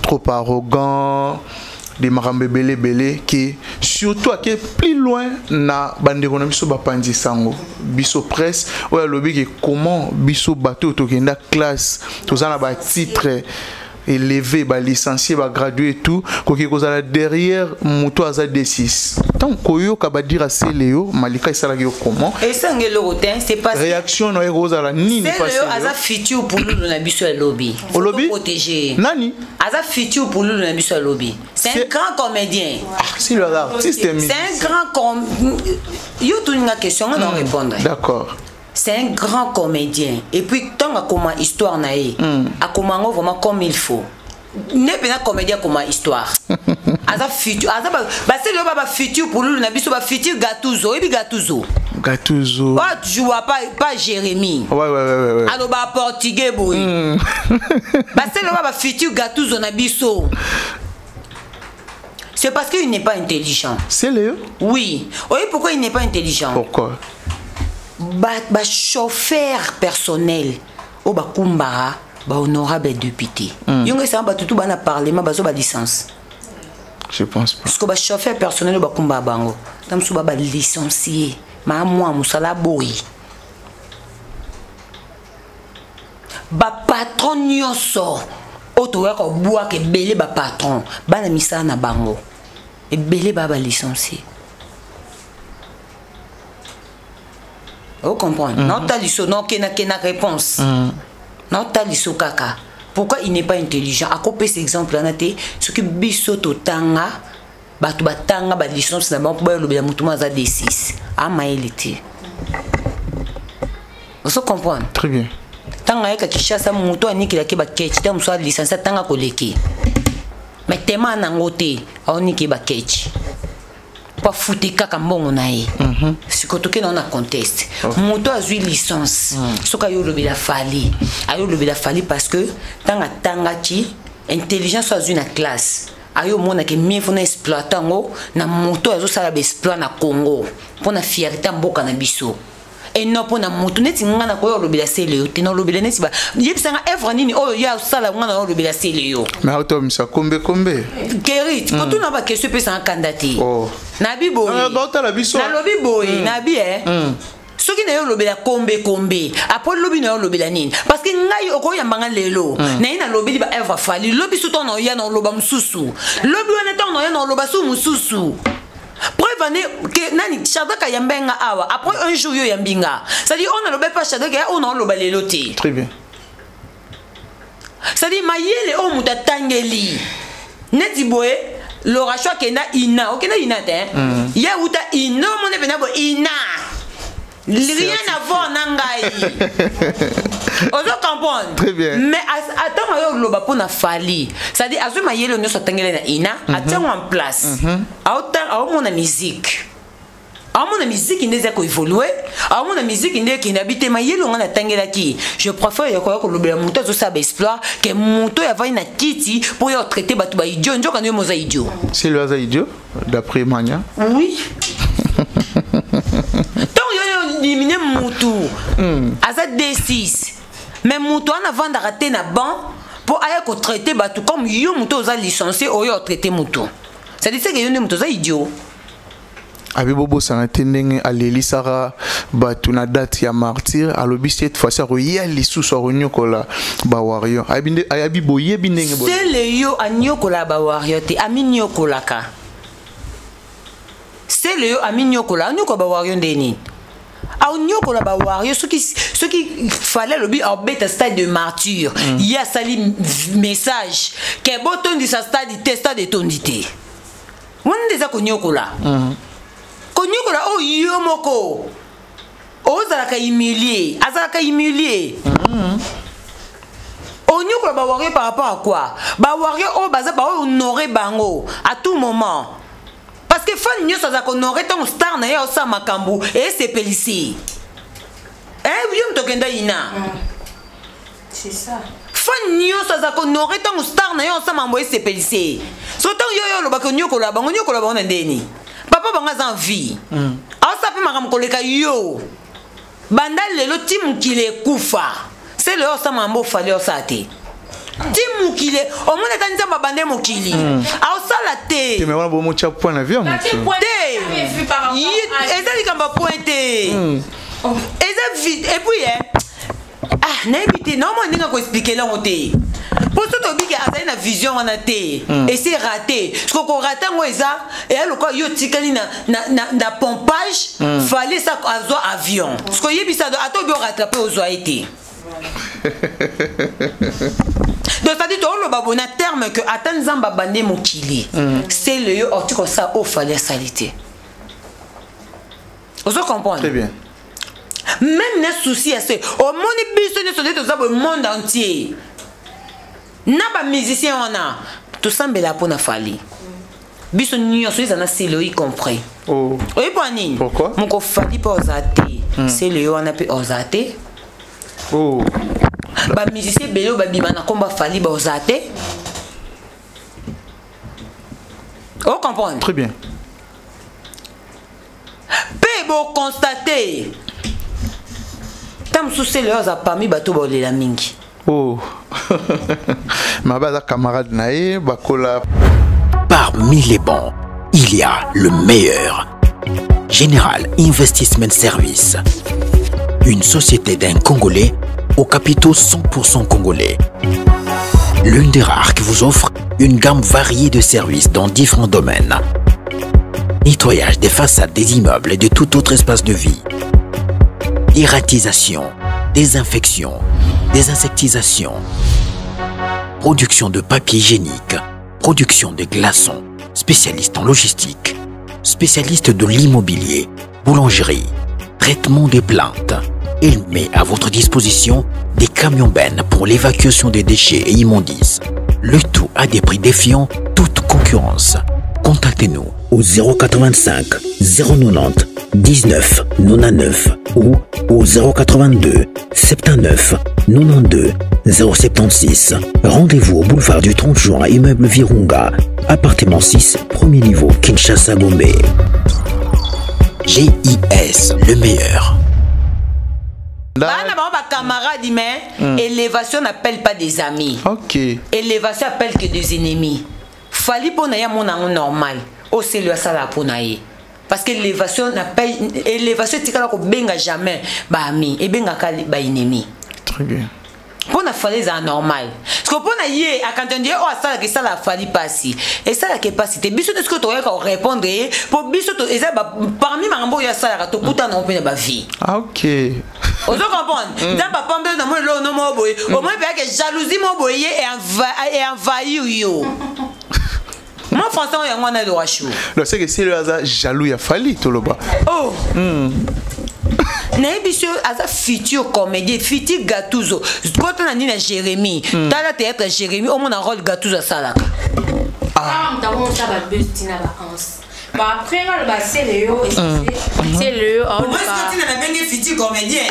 trop arrogant, de makambo ebele ebele, ke surtout ake plus loin na bandeko na biso bapanzi sango, biso presse oyo alobi ke comment biso bato oyo tokenda classe, toza na batitre élevé, balicencié, bagradué et tout, koki kozala derrière moto aza D6. Ntango koyoka badira Celeo, Malika, esalaki yo comment? Esangi eloko te, c'est parce que Réaction na ye kozala nini? Celeo aza futur pululu na biso ya lobi. Olobi? Protégé. Nani? Aza futur pululu na biso ya lobi, c'est un grand comédien. Ah, si le artiste est C'est un grand com, yo toninga question, nga na répondre. D'accord. C'est un grand comédien et puis ntango akoma histoire na ye, akoma yango vraiment comme il faut, ne mpena comédien akoma histoire. Aza futur, aza baseli oyo ba bafutur pululu na biso, bafutur Gatuzo. Oyebi Gatuzo? Gatuzo. Oyo ajoua pa Jérémie. Ouais. Aloba portugais boye. Baseli oyo ba bafutur Gatuzo na biso, c'est parce qu'il n'est pas intelligent. C'est Léo? Oui, oyebi pourquoi il n'est pas intelligent? Pourquoi? Bachauffeur personnel oyo bakumbaka bahonorable député, yongo esanga bato tu bana parlement bazwa balicence. Je pense pas. Parce que bachauffeur personnel oyo bakumbaka bango, ta mosusu ba balicencie maa mwa mosala boye. Bapatron nyonso oyo toyaka kobwaka ebele, bapatron bana misala na bango ebele baa balicencie, ocomprendre? Naotaliso naokendakenda réponse, naotaliso kaka pourquoi il n'est pas intelligent. Akopesa exemple wana te. Soki biso totanga, bato batanga balicence na bango mpo bayolobela motu mo aza D6, amayele te, ozo comprendre? Très bien. Ntango ayeka Kinshasa, moto anikelaki baketch te, mosu alicence atanga koleki, mais tema nango te, aoniki baketch mpo afute kaka mbongo na ye. Sikoyo tokende na conteste, moto azwi licence, soki aye olobela Fally, aye olobela Fally parce que ntango atangaki, intelligence oyo azwi na classe, aye omonake mieux faut na exploite yango na moto oyo azosala baexploit na Congo mpo na fierté ya mboka na biso, eno mpo na motu neti nga na koya olobela Celeo te. Naolobela neti yebisanga œuvre nini oyo ye asala, nga na olobela Celeo? Mais automisa kombe kombe. Kerit, kotuna baquestion epesanga kanda te. Oh. Nabi boye. Ah, baotala biso. Nalobi boye, nabi e soki na ye olobela kombe kombe, apres lobi na ye olobela nini? Parce que ngai okoyambanga lelo, na ye nalobeli baœuvre Fally, lobi so ntango na oya na oloba mosusu, lobi wana ntango na oya na oloba su mosusu, preuve. Preuve ane ke nani Shadrack ayamba nga awa après un jour yo yambi nga. C'est-à-dire on aloba pas Shadrack ya on aloba lelo te. Très bien. C'est-à-dire mayele oyo moto atangeli neti boye Laura Chou akenda ina okenda ina te mm. Ye uta ina omoni mpenza boye ina rien à voir na ngai ozo comprendre. Très bien. Mais atango ayo oloba mpo na Fali, c'est-à-dire azwi mayele nyonso atangeli na ina, atiango en place, aomona musique, aomona miziki nde eza koévolue, aomona miziki nde ekende abi te mayele nga natangelaki. Je préfère ya koya kolobela moto azosala baexploit ke moto oyo avandi na kiti mpo ya otraite bato baidiot, nzoka nde yo moza idiot. C'est le aza idiot d'après Mania. Oui, ntango yo yo élimine mutu aza D6, mais mutu wana avandaka te na banc mpo aya kotraite bato comme yo. Moto oza licencié oyo otraite mutu, c'est-à-dire seke yo nde moto oza idiot. Abi bobosana te ndenge alelisaka bato na date ya martyr, alobi cette fois-ci akoya lisusu akonyokola bawario. Ayebi boyebi ndenge Sele yo anyokola bawario te, aminyokolaka. Sele yo aminyokola, anyokola bawario nde nini? Aonyokola bawario soki Fale alobi aobeta stade de martyr, ye asali message ke botondisa stade te, stade etondi te. Wana nde eza konyokola. Konyokola oyo yo moko ozalaka humilie, azalaka humilie. Onyokola bawario par rapport à quoi? Bawario oyo baza baoyo honore bango à tout moment, parce que fan nyonso azalaka honore ntango star na ye aosala makambo esepelisi. Yo moto okenda ina. C'est ça. Fan nyonso azalaka honore ntango star na ye osala makambo esepelisi. So ntango yo yo olobaka onyokola bango, onyokola bango na ndeni? Papa bango aza en vie, aosala mpe makambo koleka yo. Banda lelo ti mokili ekufa, se lelo osala makambo ofali osala te. Ti mokili omoni ata Nzambe abande mokili aosala te. Te, mais wana bomotya point na vie ya motu. Te, eza likambo ya point te, eza vide. Et puis ah, nayebi te, naomona ndenge akoexplike yango te, mpo so tobiki azali na vision wana te, ese raté. Soki korater yango eza eya lokola yo otikali na pompage. Fale sa azwa avion, soki oyebisa ata obi orattrape, ozwa ye te. Donc c'est-à-dire tooloba boye na terme que ata Nzambe abande mokili, sele yo oti kosala oyo Fali asali te. Ozo comprendre? Très bien. Même na souci ya se omoni biso nyonso nde toza boye, monde entier na bamusicien wana tosambela mpo na Fali, biso nyonso eza na sele, y compris. Oh. Oyebi mpo nini? Pourquoi? Moko Fali mpe oza te, sele yo wana mpe oza te. Oh. Bamusicien ebele oyo babima na nkombo Fali baoza te. Ocomprendre? Très bien. Mpe boconstate ta mosusu sele oyo aza parmi bato baolela mingi. Oh. Mabe aza camarade na ye bakola. Parmi les bons, il y a le meilleur. General Investissement Service. Une société d'un Congolais aux capitaux 100% congolais. L'une des rares qui vous offre une gamme variée de services dans différents domaines. Nettoyage des façades des immeubles et de tout autre espace de vie. Dératisation, désinfection, désinsectisation, production de papier hygiénique, production de glaçons, spécialiste en logistique, spécialiste de l'immobilier, boulangerie, traitement des plaintes. Il met à votre disposition des camions bennes pour l'évacuation des déchets et immondices. Le tout à des prix défiant toute concurrence. Contactez-nous au 085 090 19 99 ou au 082 79 92 076. Rendez-vous au boulevard du 30 juin, immeuble Virunga, appartement 6, premier niveau, Kinshasa Gombe. GIS, le meilleur. Bana bango bacamarade, mais élévation n'appelle pas des amis. Élévation appelle que des ennemis. Fali mpo na ye amona yango normal oseli asala mpo na ye, parce que élévation n'appelle, élévation etikala kobenga jamais baami, ebengaka baennemi. Très bien. Mpo na Fally ezala normal, parce que mpo na ye akanti ye oyo asalaka, esalaka Fally mpasi, esalaka epasi te. Biso te, soki tokoyaka korépondre ye, mpo biso eza parmi makambo oyo asalaka, tokutana nango mpe na bavie. Ah, ok. Ozo comprendre? Nzambe apambeli na moi eloko no moko boye, omoi mpe yake jalousie moko boye, ye envahir yo. Moi, français oyo, yango wana eloka chou. Donc c'est que si le aza jaloux ya Fally, toloba. Oh, nayebi so aza futur comédien, futur Gatuzo. Kota na nini na Jérémie, tala théâtre ya Jérémie, omona rôle Gatuzo asalaka. Ah, moto akomosala babus ntina ba anse. Bon, après nga loba sele yo, sele yo. Tina nabenge futur comédien.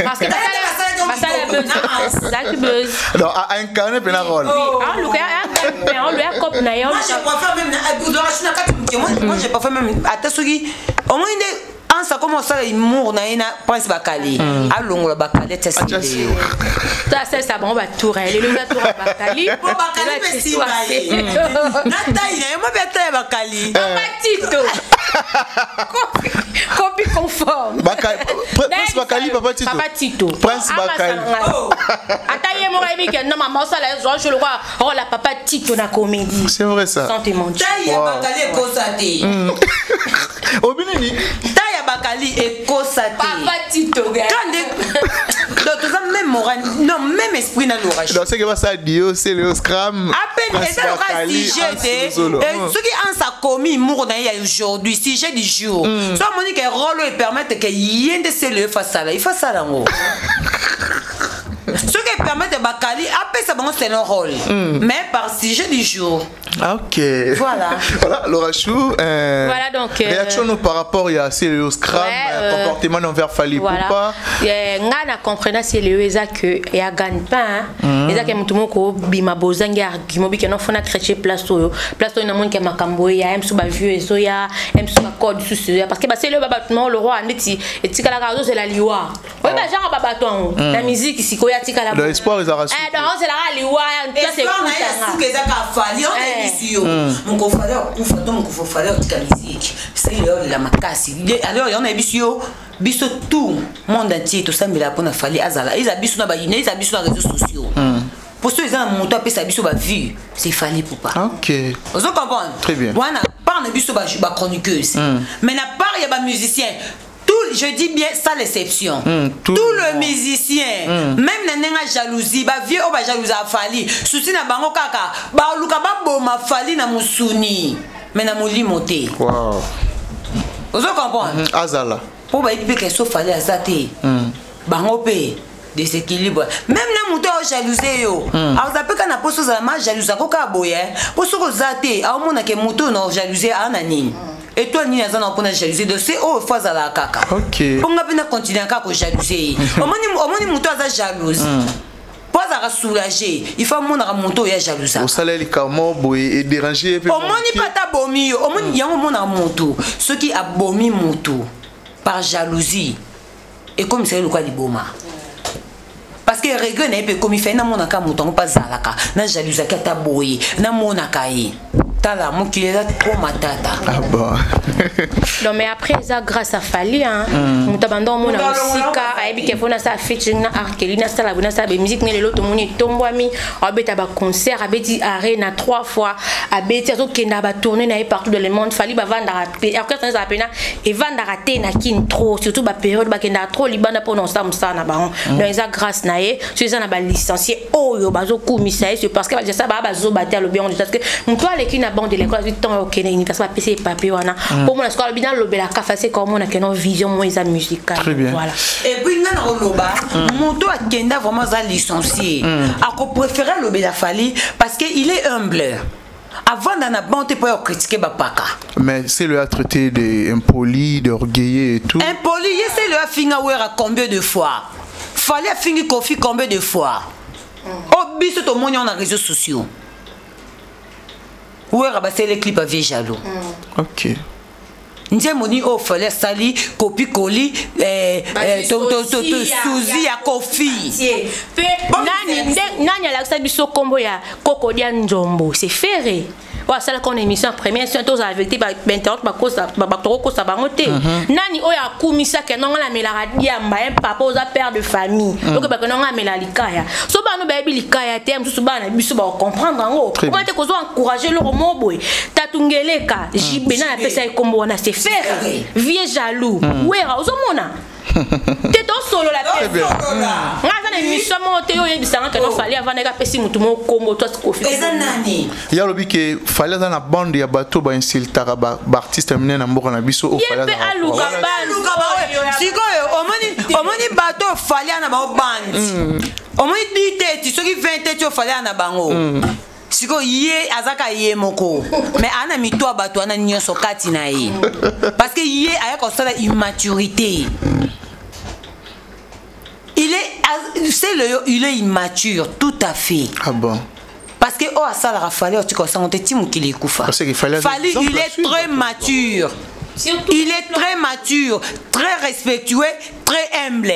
Parce que basala buzz, ezalaki buzz. Donc a incarné mpe na rôle. Aluka aluya cope na ye. Moi, je préfère même na kati moke. Moi, je préfère même ata soki omoni nde ansa koma osala humour na ye na Prince Bakali, alongola Bakali, atia sele yo. Asalisa bango batour, lelo eza tour ya Bakali. Po Bakali mpe nsima ye na tai na ye mo mpe ata ya Bakali. Papa Tito, copie conforme. Prince Bakali, Papa Tito. Papa Tito. Prince Bakali. Ata ye moko ayebi ke non, mama osala zwa jeu lokwa rôle ya Papa Tito na comédie. C'est vrai, ça. Sans te mentir. Tai ya Bakali ekosa te. Obi nini? Tai ya Bakali ekosa te. Papa Tito. Kande, donc toza même moral, non, même esprit na l'orage. Donc c'est que basala dio sele scram. Apene eza loka sujet te. Soki ansa akomi humour na ye ya aujourd'hui, sujet du jour, so amoni ke rôle oyo epermettre ke ye nde sele oyo fasala, il fasala yango. Soki epermettre Bakali, apesa bango selon rôle, mais par sujet du jour. Ah, ok. Voilà. Voilà, Laura Chou. Voilà, donc, Réaction nous par rapport à Célio Scram, Ouais, comportement envers Fally voilà. Ipupa. Nga na comprena Célio eza que ya gagne pas, hein. Eza ke mutu moko bima bozangi argument bi ke non, fona chrétien place oyo. Place oyo na moni ke makambo ya M sous ba vieux ezo ya M sous ba code sous ya parce que ba Célio ba bato le roi ndeti etikala ka zo la liwa. Oyo ba genre ba bato yango. Na musique sikoyo atikala. Donc, espoir ezalaka suka. Eh, donc ozelaka liwa ya Espoir na ye ya suka ezaka Fally. Oyebisi yo, moko Fally akufa to moko Fally otika musique, sele olela makasi. Alors yango nayebisi yo, biso tout monde entier tosambela mpona Fally azala, eza biso na bayina, eza biso na réseaux sociaux, po so eza na moto apesa biso bavue, c'est Fally Ipupa. Ozo comprendre? Très bien. Wana part na biso bachroniqueuse, mais na part ya bamusicien, tout, je dis bien sans l'exception, tout tout le le monde. Musicien, même na ndenge ya jalousie, bavieux oyo bajalousie Fally, susi na bango kaka baluka baboma Fally na mosuni, mais na molimo te. Ozo comprendre? Azala. Mpo bayebi mpe ke so Fally aza te, bango mpe déséquilibre. Même na moto oyo jalouse yo, aza mpe kaka na mposo ozala ma jalouse ako kaka boye, mpo soki oza te, aomonake moto oyo na jalouse aa na nini, étoile nini aza na mpona jalouse. Donc se oyo fo azalaka kaka, mpo nga mpe na continue kaka kojalousie ye. Omoni moto aza jalouse, mpo azalaka soulagé, il faut amonaka moto oyo ajalousaka. Osala likambo boye edérange mpe. Omoni mpe ata abomi yo, omoni yango, omonaka moto soki abomi moto par jalousie, ekomisa ye lokola liboma, parce que regret na ye mpe ekomi fai namonaka moto yango mpe azalaka na jalousaki ata boye, namonaka ye. Tala, mokili eza trop matata. Ah bon. Non, mais après eza grâce à Fally, hein. Moto abanda omona mosika, ayebi ke fo nasala featuring na Arkeli, nasala boye, nasala bamusique ne. Lelo tomoni etombwami, abeta baconcert, abeti arena trois fois, abeti, azokenda batourne na ye partout dans le monde. Fally bavandaka, orchestre ezala pena evandaka te na Kine trop, surtout bapériode bakendaka trop libanda mpona osala mosala na bango. Donc eza grâce na ye. So eza na balicencié oyo bazokumisa ye, c'est parce que balicencié baa bazoba te. Alobi yango parce que moto aleki na banc de l'école, azwi ntango ya kokende université, bapesi ye papier wana mpo mona sikoyo alobi nalobelaka fase ka omona keno vision mo eza musical. Très bien. Voilà. Et puis nga na koloba, moto akenda vraiment aza licencié, akopréféré alobela Fally parce que il est humble, avanda na banc te mpo ya kocritiquer bapaka. Mais c'est le a traité d'impoli, d'orgueilleux et tout. Impoli ye se le afinga Wera combien de fois, Fally afingi Kofi combien de fois, o biso tomoni yango na réseaux sociaux. Wera basali clip avie jaloux. Nzembo nini oyo Fally asali kopi koli suzi ya Kofi? Mpe nani, nani alakisa biso nkombo ya Kokodia Nzombo? C'est Ferre. Oyo asalaka na émission première soin, tozala vérité, bainternet bakosa bango te. Nani oyo akumisaka nonga namelaka diamba? Un papa oza père de famille, okebaka nonga amela likaya. So bana bayebi likaya te, mosusu bana biso bakocomprendre yango. Okoma te kozwa encourage eloko moko boye. Tatungeleka jibe, nani apesa ye kombo wana? C'est Ferre, vieux jaloux. Wera ozomona te, tosolola te. Nga aza na émission moko te oyo oyebisanga keno Fally avandaki apesi motu moko kombo to Kofi. Eza nani? Ya alobi ke Fally aza na bande ya bato bainsultaka baartiste minene na mboka na biso oyo. Ye Fally mpe azalaka aluka Luka bande. Sikoyo omoni bato oyo Fally ana bango bande, omoni 10 teti, soki 20 teti oyo Fally ana bango. Sikoyo ye azaka ye moko, mais aa na mito ya bato wana nyonso kati na ye, parce que ye aya kosala immaturité. Il est, c'est le, il est immature tout à fait. Ah bon? Parce que oyo asalaka Fally, otika osango te ti mokili ekufa. Parce qu'il fallait Fally, exemple il à est suivre. Très mature. Surtout il est très mature, très respectueux, très humble.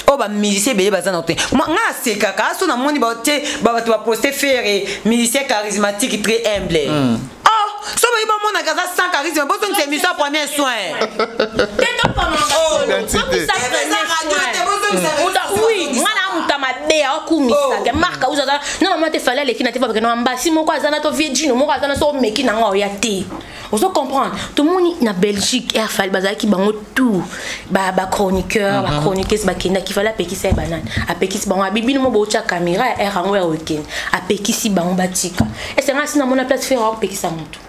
Oyo bamusicien ebele baza na te. Nga asekaka aso namoni te bato baposte Ferre, musicien charismatique, très humble. Oh, so bayi bamonaka aza sans charisme, bozongisa émission ya premier soin. Te, Identité. Oui, nga na mutu mabe aokumisaka marka uza aza non mama te. Fally aleki na te, babeke na mbasi moko aza na to vie jino moko aza na so omeki nango oya te. Ozo comprendre, tomoni na Belgique air Fally bazalaki bango tout bachroniqueur, bachroniqueuse bakendaki. Fally apekisi ye banani, apekisi bango abibino mo botya caméra ya air yango ya weekend, apekisi bango batika. Ese nga si namona place Ferre aopekisa motu,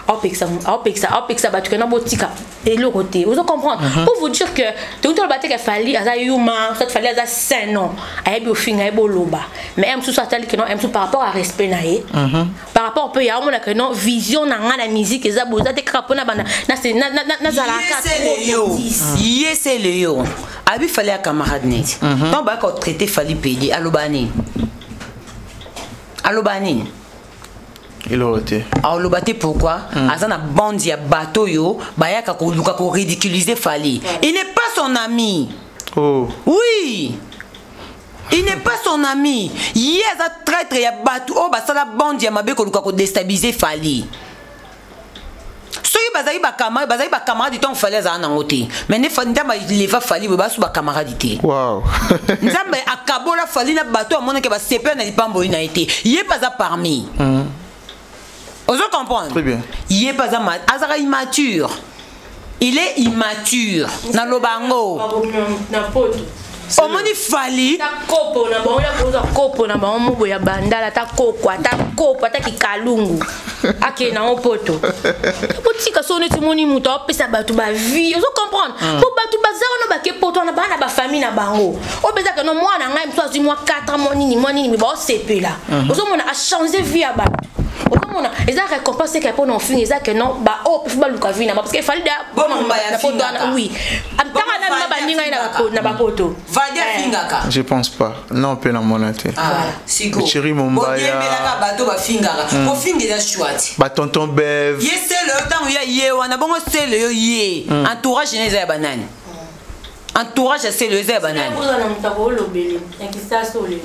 aopekisa bato kena botika eloko te. Ozo comprendre? Pour vous dire que tokuti oloba te ke Fally aza yuma, soit Fally aza saint. Non, ayebi ofinga, ayebi oloba, mais ye mosusu atali ke non, ye mosusu par rapport à respect na ye, par rapport mpe ya omona ke non, vision na nga na musique eza boye, eza te kaka mpona bana nazalaka. Ye sele yo abi Fally ya camarade neti ntango bayaka kotraite Fally pedi, aloba nini? Aloba nini? Eloko te. Aloba te. Pourquoi? Aza na bande ya bato oyo bayaka koluka koridiculiser Fally. Il n'est pas son ami. Oh. Oui, il n'est pas son ami. Ye aza traître ya bato oyo basala bande ya mabe koluka kodéstabiliser Fally. Soki bazali bacamarade, bazali bacamarade ntango Fally azala nango te, mais nde Nzambe aleva Fally boye, basu bacamarade te. Nzambe akabola Fally na bato amonaki basepela na lipamboli na ye te. Ye mpe aza parmi. Ozo comprendre? Très bien. Ye mpe aza azaka immature, il est immature. Naloba yango. Na poto. Omoni Fally. Ata kopo na bango ya kozwa kopo na bango mobo ya bandala, ata koko, ata kopo, ata kikalungu, akende nango poto. Botika so neti moni moto aopesa bato bavie. Ozo comprendre? Po bato baza wana bake poto wana, baa na bafamille na bango oyo mpezaka no mwana ngai mosu azwi mwa 4 ans, mwa nini, mwa nini, me baosepela. Ozomona achange vie ya bato. Ozomona eza récompense eke mpona ofinga, eza ke non, baoyo mpe baluka vie na ba, parce que Fally da Bomomba ya na poto wana. fingaka. Oui, ntanga na baninga ye na bapoto. Vadi afingaka. Je pense pas, non, mpe namona te. Ah, siko Chéri Mombaya. bodiembelaka bato bafingaka, kofinga eza chouette. Batonton Bev. Ye sele oyo ntango ya ye wana bongo, sele oyo ye entourage na eza ya banani? Entourage ya sele oyo eza ya banani? Oza na moto akolobele na kisasa oleli.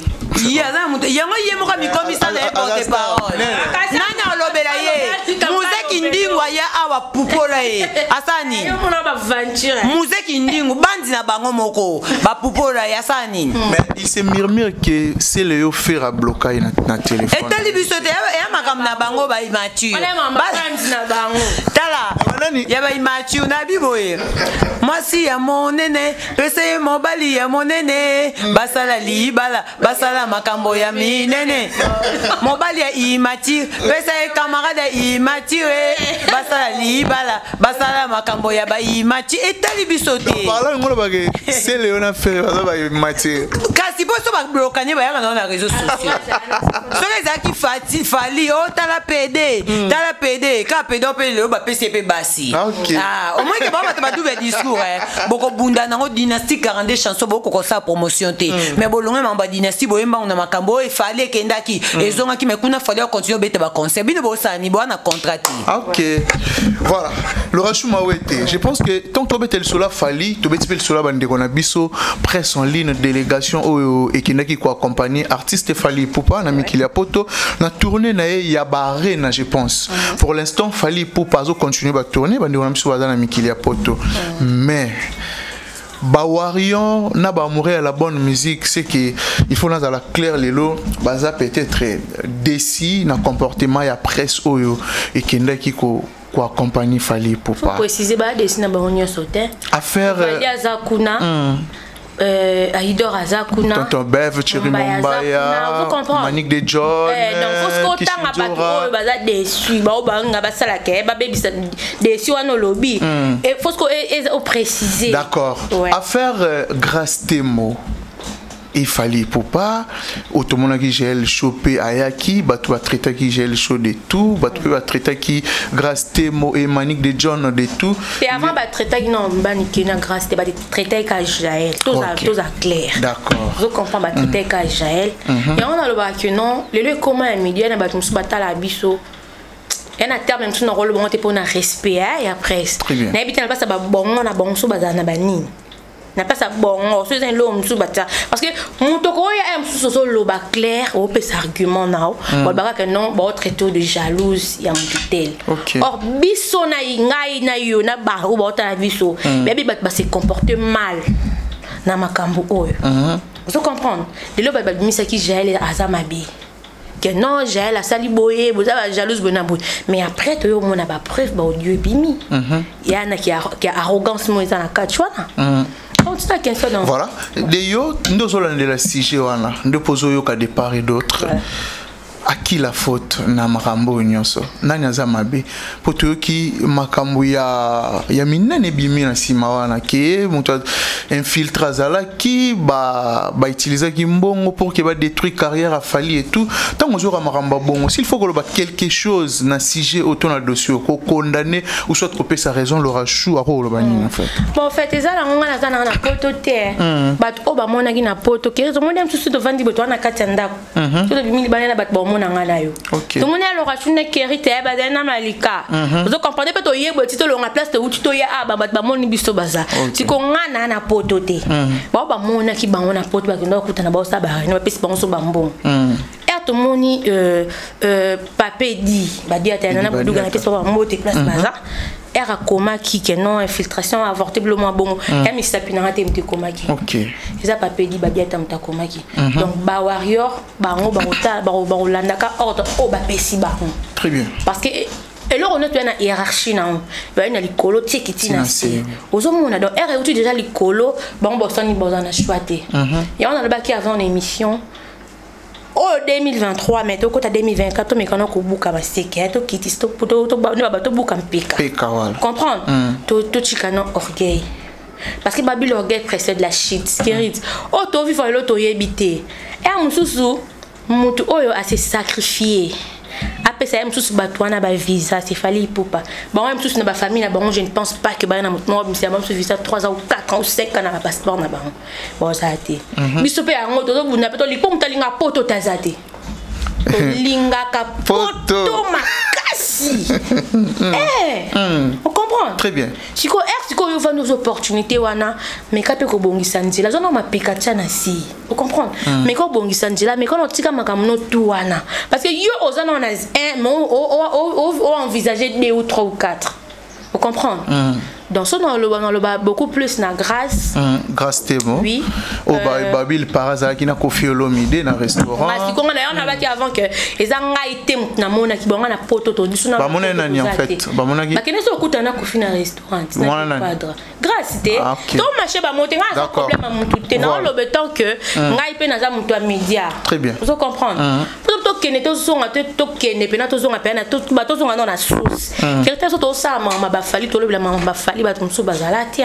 Ye aza na moto yango, ye moko amikomisa na ye porte parole. Nani alobela ye? Muzeki Ndingu aya awa pupola ye, asala nini? Yomona baventure. Muzeki Ndingu bandi na bango moko bapupola ye, asala nini? Mais il se murmure que c'est le yo faire à bloquer na téléphone. Etali biso te, eya makambo na bango baimmature. Wana bandi na bango. Tala. Banani? Ya baimmature na biboye, mwasi ya monene pesa ye mobali ya monene, basala libala, basala makambo ya minene. Mobali ya immature pesa ye camarade ya immature, basala libala, basala makambo ya baimmature. Etali biso te. Par là ngolo bake c'est le na faire baza ba matière. Kasi mpo so bablokane bayaka nango na réseau sociaux. Soki ezalaki fati Fally o tala pd, tala pd kaka pd o mpe lelo bapesi ye mpe basi. Ah, ok. Omoi ke bao bato badouble discours, eh. Bokobunda nango dynastie 42 chanson, bokoka promotion te, mais bolonge makambo ya dynastie, boyembango na makambo oyo Fally ekendaki, ezongaki, mais kuna Fally akontinue obeta baconcert. Bino bosala ni boa na contrat te. Ok. Voilà. Laura Mawete, je pense que tant que tobeta lisolo Fally, tobeti mpe lisolo bandeko na biso presse en ligne, délégation oyo ekendaki koaccompagner artiste Fally Ipupa na mikili ya poto na tournée na ye ya baarena. Je pense pour l'instant Fally Ipupa azocontinue batournée, bandeko na biso baza na mikili ya poto, mais bawarrior na baamoureux ya la bonne musique, c'est que il faut nazala clair, lelo baza peut-être déçus na comportement ya presse oyo ekendaki ko koaccompagner Fally Ipupa. Préciser, badéçus na bango nyonso te. Affaire Fally aza kuna, Aidor aza kuna, Tonton Bev, Thierry Mombaya, Manick de John. Donc faut otanga bato oyo baza déçus, bao banga basalaka babebisa déçus wana olobi, faut opréciser. D'accord. Ouais. Affaire Grâce Temo et Fally Ipupa, otomonaki Jael Show mpe ayaki, bato batraitaki Jael Show de tout, bato mpe batraitaki Grâce Temo et Manick de John de tout. Te, avant batraitaki non banike na Grâce te, batraitaki ka Jael, toza clair. D'accord. Ozo comprendre, batraitaki ka Jael. Yango nalobaka non, lelo ekoma ya media na bato mosusu batala biso ya na terme mosusu na koloba ngo te mpona respect ya presse. Nayebi te na mpasa babongo na bango mosusu bazala na banini na mpasa bongo so eza eloko mosusu batia, parce que moto koya ya mosusu ozoloba clair, opesa argument na yo, balobaka ke non, baotraite de jalouse ya motu tel. Or biso na ngai na yo na oyo baotala biso, bayebi bato base comporte mal na makambo oyo. Ozo comprendre, lelo bato babimisaki Jael aza mabe, que non, Jael asali boye, boza bajalouse boye na boye, mais après toyo omona bapreuve, baaudio ebimi ya na ki arrogance mo eza na kati wana. Voilà, de yo nde ozolandela sujet wana, nde mpo ozoyoka de part et d'autre. À qui la faute na makambo oyo nyonso? Nani aza mabe? Mpo toyoki makambo ya minene ebimi na nsima wana ke moto infiltre azalaki, bautilisaki mbongo pour ke badétruire carrière ya Fally et tout. Ntango ozoyoka makambo ya bongo, s'il faut koloba quelque chose na sujet oto na dossier, kokondamner ou soit kopesa raison, Laura Chou akokoloba nini en fait? Bon, en fait eza nango, nga naza nanga na poto te. Bato oyo bamonaki na poto keri, tomoni mosusu tovandi boye, toza na kati ya ndako, so tobimi libanda na bato baomona nga na yo, tomoni Laura Chou na keri te, bazali na malika. Ozo comprendre mpe, toyeba ti tolonga place touti toya a bato bamoni biso baza siko. Nga na na poto te, bao bamonaki bango na poto, bakenda bakutana, baosala baréunion, bapesi bango so bambongo. Ere tomoni pape di badi ata na buduga na pesi bambote place baza, ere akomaki ke non, infiltration avorté, bilo mwa bongo ya misapi nanga te, moto ekomaki eza pape di babi ata moto akomaki. Donc bawarrior bango bakolandaka ordre oyo bapesi bango. Très bien. Parce que eloko nyonso toya na hiérarchie nango, baye na likolo tieki ti na se, ozomona. Donc ere euti déjà likolo, bango bosani baza na choix te. Yango nalobaki avant na émission oyo 2023, mais tokota 2024, tomekana kobuka maseke, tokitisi tobuka mpeka. Comprendre, totika na orgueil, parce que babi l'orgueil précède la chute. Spirit oyo tovivre lelo, toyebi te ere mosusu motu oyo ase sacrifié apesa ye mosusu bato wana bavisa, c'est Fally Ipupa. Bango ye mosusu na bafamille na bango, je ne pense pas que baya na motu moko bimisa bango mosusu visa 3 ans ou 4 ans ou 5 ans na bapasseport na bango, bozala te. Biso mpe yango tozobunda mpe tolipo, moto alinga poto taza te, tolingaka poto makasi. Ocomprendre? Très bien. Sikoyo ere sikoyo ovandi oza opportunité wana, meka mpe kobongisa nzela, aza na mapeka tia na si, ocomprendre? Meka obongisa nzela, meka na otika makambo no tu wana, parce que yo oza na wana 1, mais oenvisage 2 ou 3 ou 4, ocomprendre? Donc so naloba beaucoup plus na Grâce. Grâce Temo. Oui. Oh, babi par azalaki na Kofi Olomide na restaurant. Sikonga na yo nabaki avant que eza ngai te motu namonaki bango na poto to biso. Bamona nani en fait? Bamonaki bakende so okutana na Kofi na restaurant na cadre Grâce te to marché bamote. Ngai aza problème ya motu te, naoloba tant que ngai mpe naza motu ya média. Très bien. Ozo comprendre, po tokende tozonga te, tokende mpena tozonga mpena tozonga no na source quelque so tosala mama baFally, tolobela mama baFally, bato mosusu bazala te.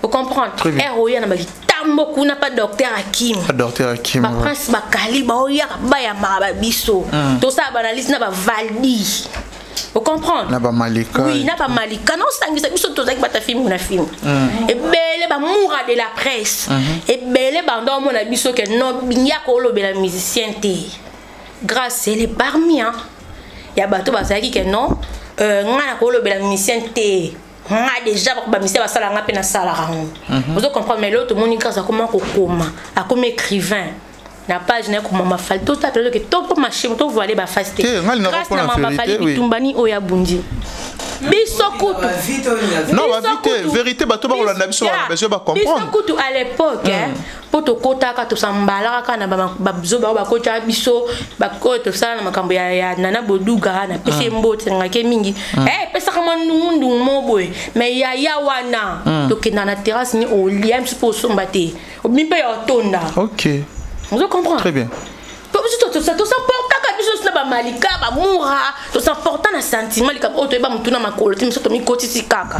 Ocomprendre, ere oya na bakitambo kuna pa docteur Akim. Docteur Akim. Baprince bakali baoyaka bayambaka babiso, tosala baanalyse na bavaldi, ocomprendre? Na bamalika. Oui, na bamalika naosangisa biso, tozalaki bata filme na filme ebele, bamoura de la presse ebele banda omona biso ke non, yaka olobela musicien te. Grâce, elle est parmi, hein, ya bato bazalaki ke non. Nga nakolobela musicien te. Nga déjà bamusicien basala, nga mpe nasalaka yango. Ozo comprendre? Mais lelo tomoni Grâce akoma kokoma, akomi écrivain na page na ye, komama Fally. Totapela toke to mpo machine tovoile bafase te. Te, nga lingaka Grâce na mpona mama vérité, Fally, oui. bitumbani oyo abundi biso kutu. Non, Biso ba vite, vérité, bato bakolanda biso, bana besoin ba comprendre. Biso kutu à l'époque, hein, mpo tokotaka, tosambalaka kaka na bazoba oyo bakotaka biso, oyo tosala na makambo ya Nana Boduga. Napesi ye mbote ngake mingi. Eh, epesaka mwa ndungundungu mo boye, mais yaya wana tokenda na terrasse ni olia misu mpo osomba te, obi mpe ya otonda. Ozo comprendre? Très bien. Po biso tosamportaka biso nyonso na bamalika bamura, tosamporta na sentiment. Likambo oyo toyeba motu na makolo te, miso tomikotisi kaka,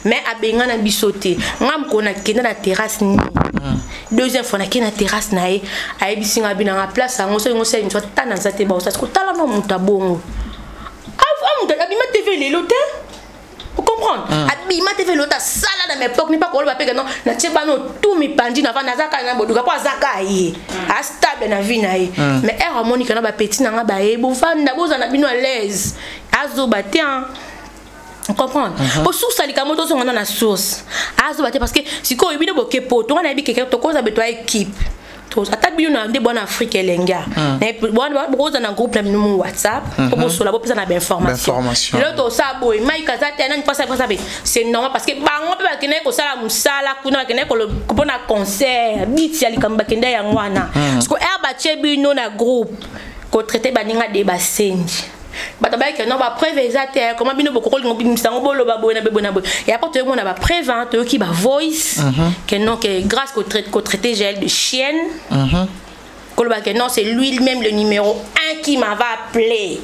mais abengana biso te. Nga mokolo nakenda na terrasse nini, deuxième fois nakende na terrasse na ye, ayebisi nga binanga place yango soki ngo sali miso ata na nza te, baosasi kotala no moto abongo. Moto abima TV lelo te, ocomprendre? Abima te fe lelo te, asala na époque ni pakoloba mpe non, natie bana otu mipandi na vanda, aza kaka na Boduka mpo aza kaka ye astable na vie na ye. Mais ere amoni kana bapeti na nga baye, bovanda, bozala na bino à l'aise, azoba te, hein. Comprendre? Po source ya likambo, tozonga na source, azoba te parce que sikoyo bino boke poto, nga nayebi keke tokoza beto ya équipe. Ata bino na nde bwana Afrique elenga, bokoza na groupe na bino mu WhatsApp po bosola, bopesa na bainformation. Bainformation. Lelo tosala boye, Mike aza te, nani mpasa mpasa be, c'est normal parce que bango mpe bakendaki kosala mosala kuna, bakendaki mpona concert biti ya likambo, bakendaki yango wana. Parce que ere batie bino na groupe, kotraite baninga de basenji, bato bayaki no bapreuve eza te. Koma bino bokokolinga bimisa yango, boloba boye na boye na boye. Et après toyomona bapreuve, hein, toyoki bavoice que non, que Grâce kotraite Jael de chienne, koloba que non, c'est lui-même le numéro 1 qui m'avait appelé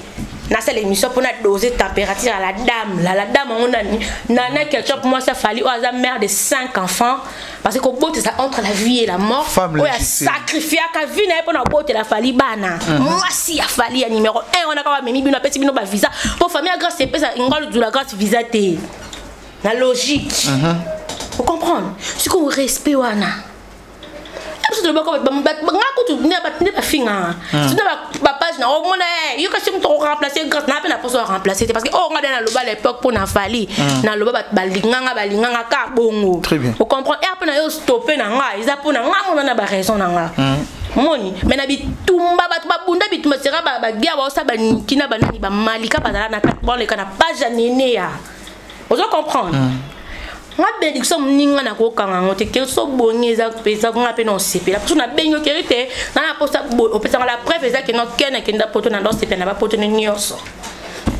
nasala émission mpona doser température à la dame la dame yango nani? Nana Ketchup, mwasi afali oyo aza mère de 5 enfants, parce que kobotisa entre la vie et la mort, Femme oyo légitime. asacrifiaka vie na ye mpona kobotela Fally bana. Mwasi ya Fally ya numéro 1 wana kaka bamemi bino, apesi bino bavisa mpo famille ya Grâce epesa ngalo la Grâce visa te na logique. Ocomprendre? Sikoyo respect wana, biso tolobaka nga kutu nde bafinga surtout bapage na omona yo kasi moto koremplace Grâce na mpe na poso remplace te, parce que oyo nga nde naloba l'époque mpo na Fally, naloba bato balinganga kaka bongo. Très bien. Ocomprendre? E mpe na yo stoppe na nga, eza mpo na nga mona na baraison na nga moni. Mais na bitumba, bato babunda bitumba sera baguerre, baosala baniki na banani, bamalika bazala na kati, baleka na page ya nene ya ozo comprendre. Nga bénédiction moninga na kokanga yango te ke so bongi eza eza nga mpe na osepela so nabengi okeri te nga na posa opesanga la preuve eza ke no ken akenda poto na ndosepela na bapoto ne nyonso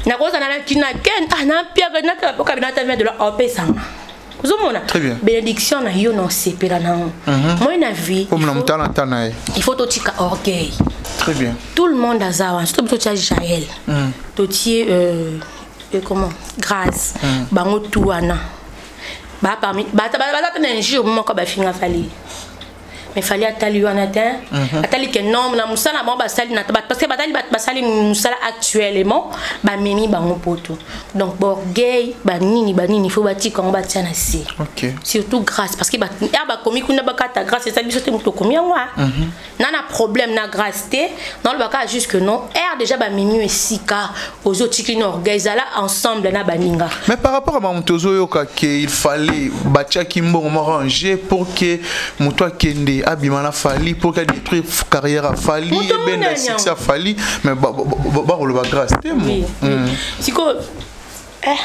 nakozala na kina ken, ah, na piaka nakabi na ta 20 dollars opesanga, ozomona? Très bien. Bénédiction na yo na osepela nango moi na vie. Comme na mutala ntana ye. Il faut totika orgueil. Très bien. Tout le monde aza wana, surtout totia Jael, totie comment, Grâce, bango tu wana ba parmi baza te na injure moko bafinga Fally, mais Fally atali wana te, atali ke non, na mosala bango basali na parce que batali bato basali mosala actuellement, bamemi bango poto. Donc borgueil banini banini, faut batika yango, batia na se. Surtout Grâce, parce que ya bakomi kuna bakata Grâce, eza biso te moto okomi yango. Na problème na Grâce te, nalobaka juste que non, aire déjà bamemi yo esika ozotiki na orgueil, ezala ensemble na baninga. Mais par rapport à mamoto ozoyoka ke il fallait batiaki mbongo moko arrangé pour que moto akende abima na Fally pour que détruire carrière ya Fally, Moto ebenda monene succès ya Fally, mais bakoloba Grâce te mo. Oui. Sikoyo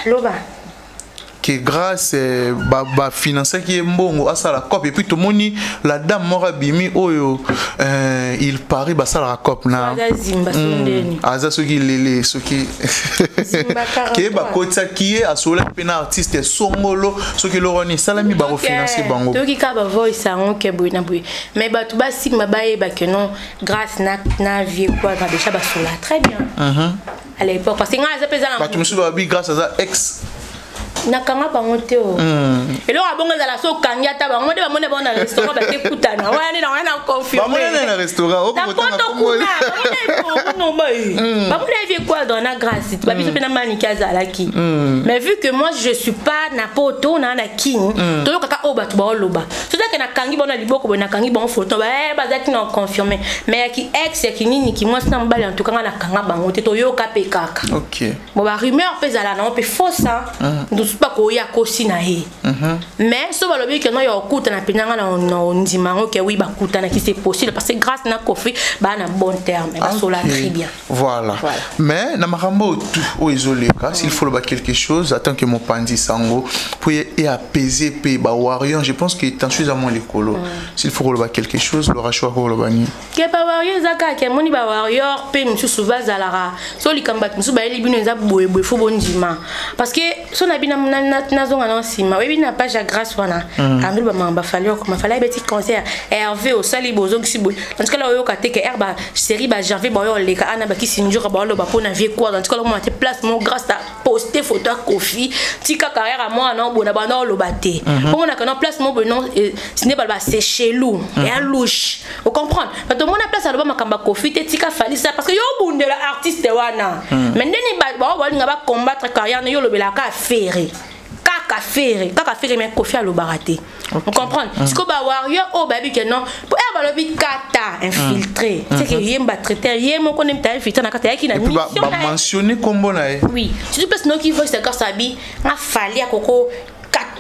loba. Ke Grâce bafinancaki ye mbongo asala cop, et puis tomoni la dame moko abimi oyo il paraît basalaka cop na Aza Zimba, so ndeni. Aza soki lele soki Zimba 43. Ke bakotisaki ye, asololaki mpe na artiste songolo, soki eloko wana esalami, bakofinance bango. Toyoki kaka bavoice yango ke boye na boye, mais bato basimba bayeba ke non, Grâce na vie Quadra déjà basola très bien à l'époque, parce que nga aza mpe eza na Bato mosusu babi Grâce aza ex. Nakanga bango te o. Eloko ya bongo ezala so okangi ata bango nde bamoni bango na restaurant bakekutana wana nde na wana confirme na restaurant na poto kuna bamoni ayebi equadre na grâce babiso mpe na maniki azalaki. Mais vu que moi je suis pas na poto na na kini, toyokaka oyo bato baoloba. Sozake nakangi bango na liboko boye, nakangi bango photo, bazalaki na confirme. Mais yaki ex yaki nini ki mwasi na mobali, en tout cas nga nakanga bango te, toyoka mpe kaka. Bon, barumeur mpe ezala nango mpe fausse, mosusu bakoya kosi na ye. Mais so balobi ke no ya okutana mpenza, nga na ondima yango ke oui, bakutanaki, c'est possible, parce que grâce na Kofi baa na bon terme, basola très bien. Voilà. Mais na makambo tout oyo ezoleka, s'il faut loba quelque chose en tant que mopanzi sango po e apaiser mpe bawarrior, je pense que tension eza mwa likolo, s'il faut koloba quelque chose, Laura Choix koloba nini? Ke bawarrior eza kaka ke moni bawarrior mpe mosusu bazalaka so likambo bato mosusu bayeli bino eza boyeboye, fo bondima, parce que so na bino nazonga na nsima, oyebi na page ya grâce wana andolo bamama bafali okoma fali ayebeti concert Hervé osali bozongisi boye. En tout cas la oyoka te ke r ba série ba janvier baoyo oleka ana bakisi njoka baoloba mpo na vie quoi. En tout cas lomona te place mo grâce a poste photo ya Kofi tika carrière ya mwana boye na banda oloba te mpo monaka na place mo boye. Non, sine baloba c'est chelou ya louche, ocomprendre bato omona place aloba makambo ya Kofi te, tika falisa, parce que yo obundela artiste wana. Mais ndeni bao balinga bacombattre carrière na yo, olobelaka affaire kaka Ferre, kaka Ferre, mais Kofi alobaka te, comprendre? Sikoyo bawarrior oyo bayebi ke non, po ere balobi kata infiltré, c'est que ye batraiter ye moko nde mta infiltré na kati ayaki na mission. Bamentionne kombo na ye. Oui, surtout place noki voice de grâce abi nga fali akoko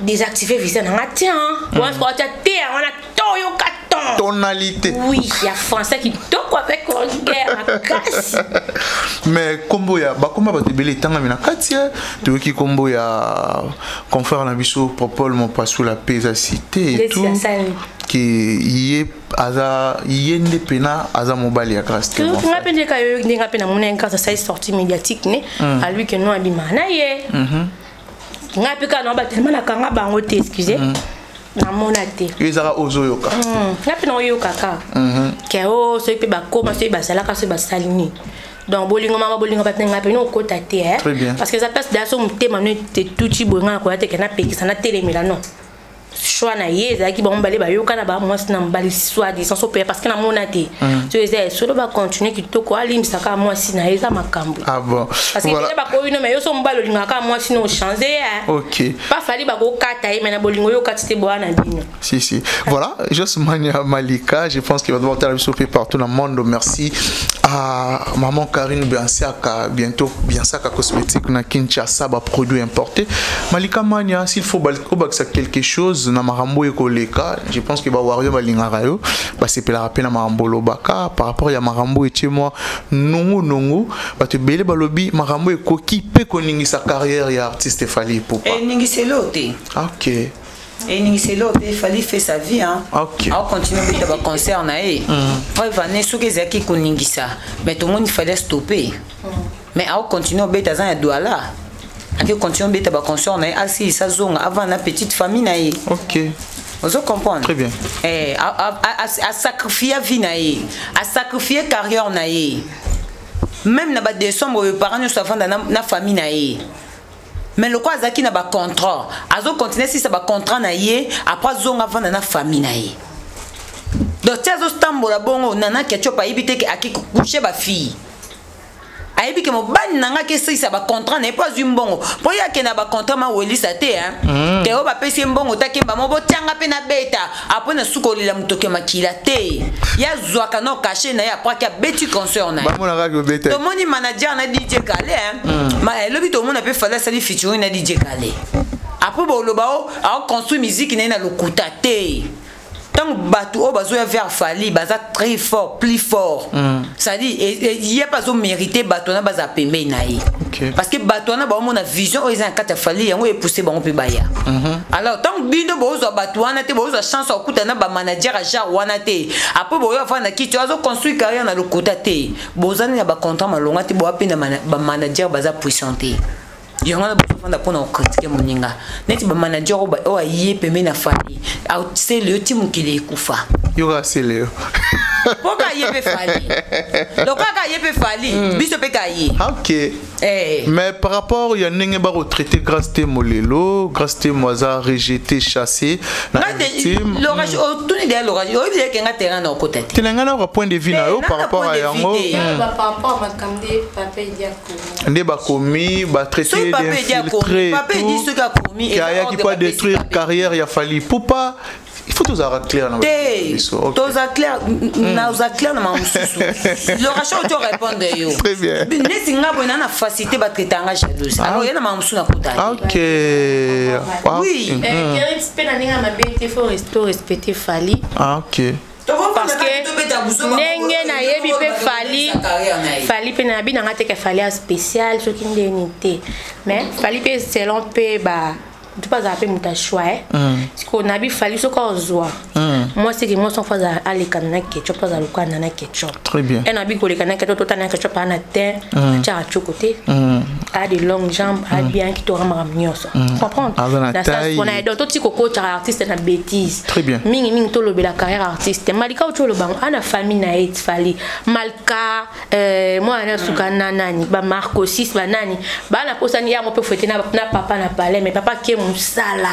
désactiver visa na nga tiens wana tia te wana toyoka ton tonalité. Oui, ya français kitoko avec guerre makasi. Mais kombo ya bakoma bato ebele etangami na kati ya toyoki kombo ya confrère na biso Popol Mopasula mpe eza cité et tout, ke ye aza ye nde pena aza mobali ya grâce te. Nga mpe ndeka yo ndenge mpe namoni grâce asali sortie médiatique ne alui ke non, abima na ye. Nga mpe kaka na batelema nakanga bango te, excuse, namona te. Yo ezaka ozoyoka. Nga mpe naoyoka kaka ke o soki mpe bakoma, soki bazalaka, soki basali nini. Donc bolingo mama bolingo bato nga mpe okota te, parce que eza place daya so motema no etuti boye, nga na koya te ke napekisa natelemela. Non, choix na ye ezalaki bango mibale bayokana, ba mwasi na mobali soi disant so parce que namona te so eza solo bacontinue kitoko, alimbisaka mwasi na ye, eza makambo. Ah bon. Parce que voilà, bakoyi no, mais yo so mobali olingaka mwasi no ochange. Ok. Fali bakokata ye, mais na bolingo yo okati te boya na bino. Si si, voilà, Josmania Malika, je pense qu'il va devoir faire partout dans le monde. Merci à maman Karine Biansiaka, bientôt Biansiaka Cosmétique na Kinshasa, ba produit importé. Malika Mania, s'il faut obakisa quelque chose na makambo ekoleka, je pense que ba warrior balingaka yo, basepelaka mpe na makambo olobaka par rapport ya makambo etie mwa nongo nongo, bato ebele balobi makambo ekoki mpe koningisa carrière ya artiste Fally Ipupa. Eningiselo te. Ok. Eningiselo te, Fally fait sa vie, hein. Aocontinue obeta baconcert na ye. Preuve ane soki ezalaki koningisa, mais tomoni Fally stoppe, mais aocontinue obeta, aza na Douala, ake continue obeta baconcert na ye, asilisa azonga avant na petite famille na ye. Ozo comprendre? Très bien. Eh, asacrifie vie na ye, asacrifie carrière na ye, même na badécembre oyo parent nyonso afanda na famille na ye, mais lokola azalaki na bacontrat, azocontinue sisa bacontrat na ye, après azonga avanda na famille na ye. Donc ti azotambola bongo, Nana Ketchup ayebi te ke aki couche bafille, ayebi ke mobali na nga ake esilisa bacontrat na ye mpo azwi mbongo, mpo ye akende na bacontrat mawelisa te ke oyo bapesi ye mbongo takemba mo botianga mpe na beta apres na suka olela motoki ya makila te. Ye azwaka no cachet na ye, apres ake abeti concert na ye. Tomoni manager na DJ Kale elobi, tomona mpe Fally asali featuring na DJ Kale, apres boloba o aoconstruire musique na ye na lokuta te. Ntango bato oyo bazoya vers Fally baza très fort, plus fort, c'est-à-dire ye mpe azomérite bato wana bazala pembeni na ye, parce que bato wana baomona vision oyo eza na kati ya Fally, yango epousse bango mpe baya. Alors ntango bino bozwa bato wana te, bozwa chance ya kokutana na bamanager ya genre wana te, apres boyo afanda kiti azoconstruire carrière na lokuta te, bozani na bacontrat malonga te, boya mpe na bamanager baza puissant te, yango wana bozofanda mpona kocritiquer moninga neti bamanager oyo aye pembeni na Fally. Asele yo ti mokili ekufa. Yoka asele yo. Mpo ka ye mpe Fally, lokola ka ye mpe Fally, biso mpe ka ye. Ok. Mais par rapport ya ndenge bakotraite Grâce Temo lelo, Grâce Temo aza rejeté, chassé na victime. Otuni deya Lorage, oyebi deya kenga terrain na okota te. Te, na ngai nayoka point de vue na yo par rapport à yango. Nde bakomi batraité d'infiltré, ayaki po détruire carrière ya Fally Ipupa. Il faut tozalaka clair na te. Toza clair, naza clair na makambo mosusu. Loracha, oto répondre yo. Très bien. Neti nga boye, na na facilité batraite nga jalouse, alors ye na makambo mosusu nakota. Ok. Oui. Mpe na ndenge ya mabe te, faut respecter Fally. Ah, ok. Parce que ndenge nayebi mpe Fally, Fally mpe nayebi nanga te ke Fally ya spécial soki ndeni te, mais Fally mpe selon mpe ba motu mpe azala mpe moto achoix. Sikoyo nayebi Fally, soki ozwa mwasi eke mwasi, faut aleka na Ketchup, azala lokola Nana Ketchup. Très bien. E nayebi koleka na Ketchup, tota na Ketchup aa na teint, atiaka tioko te, a de longues jambes, a bien kitoko, makambo nyonso, comprendre na sens mpona. Donc toti kokotaka artiste na bêtise. Très bien. Mingi mingi tolobela carrière artiste. Malika oti oloba ngo ana famille na ye, Fally, Malka, mwana suka na nani, bamarco 6, banani bana posani yango mpe fete na papa na palais, mais papa ke mosala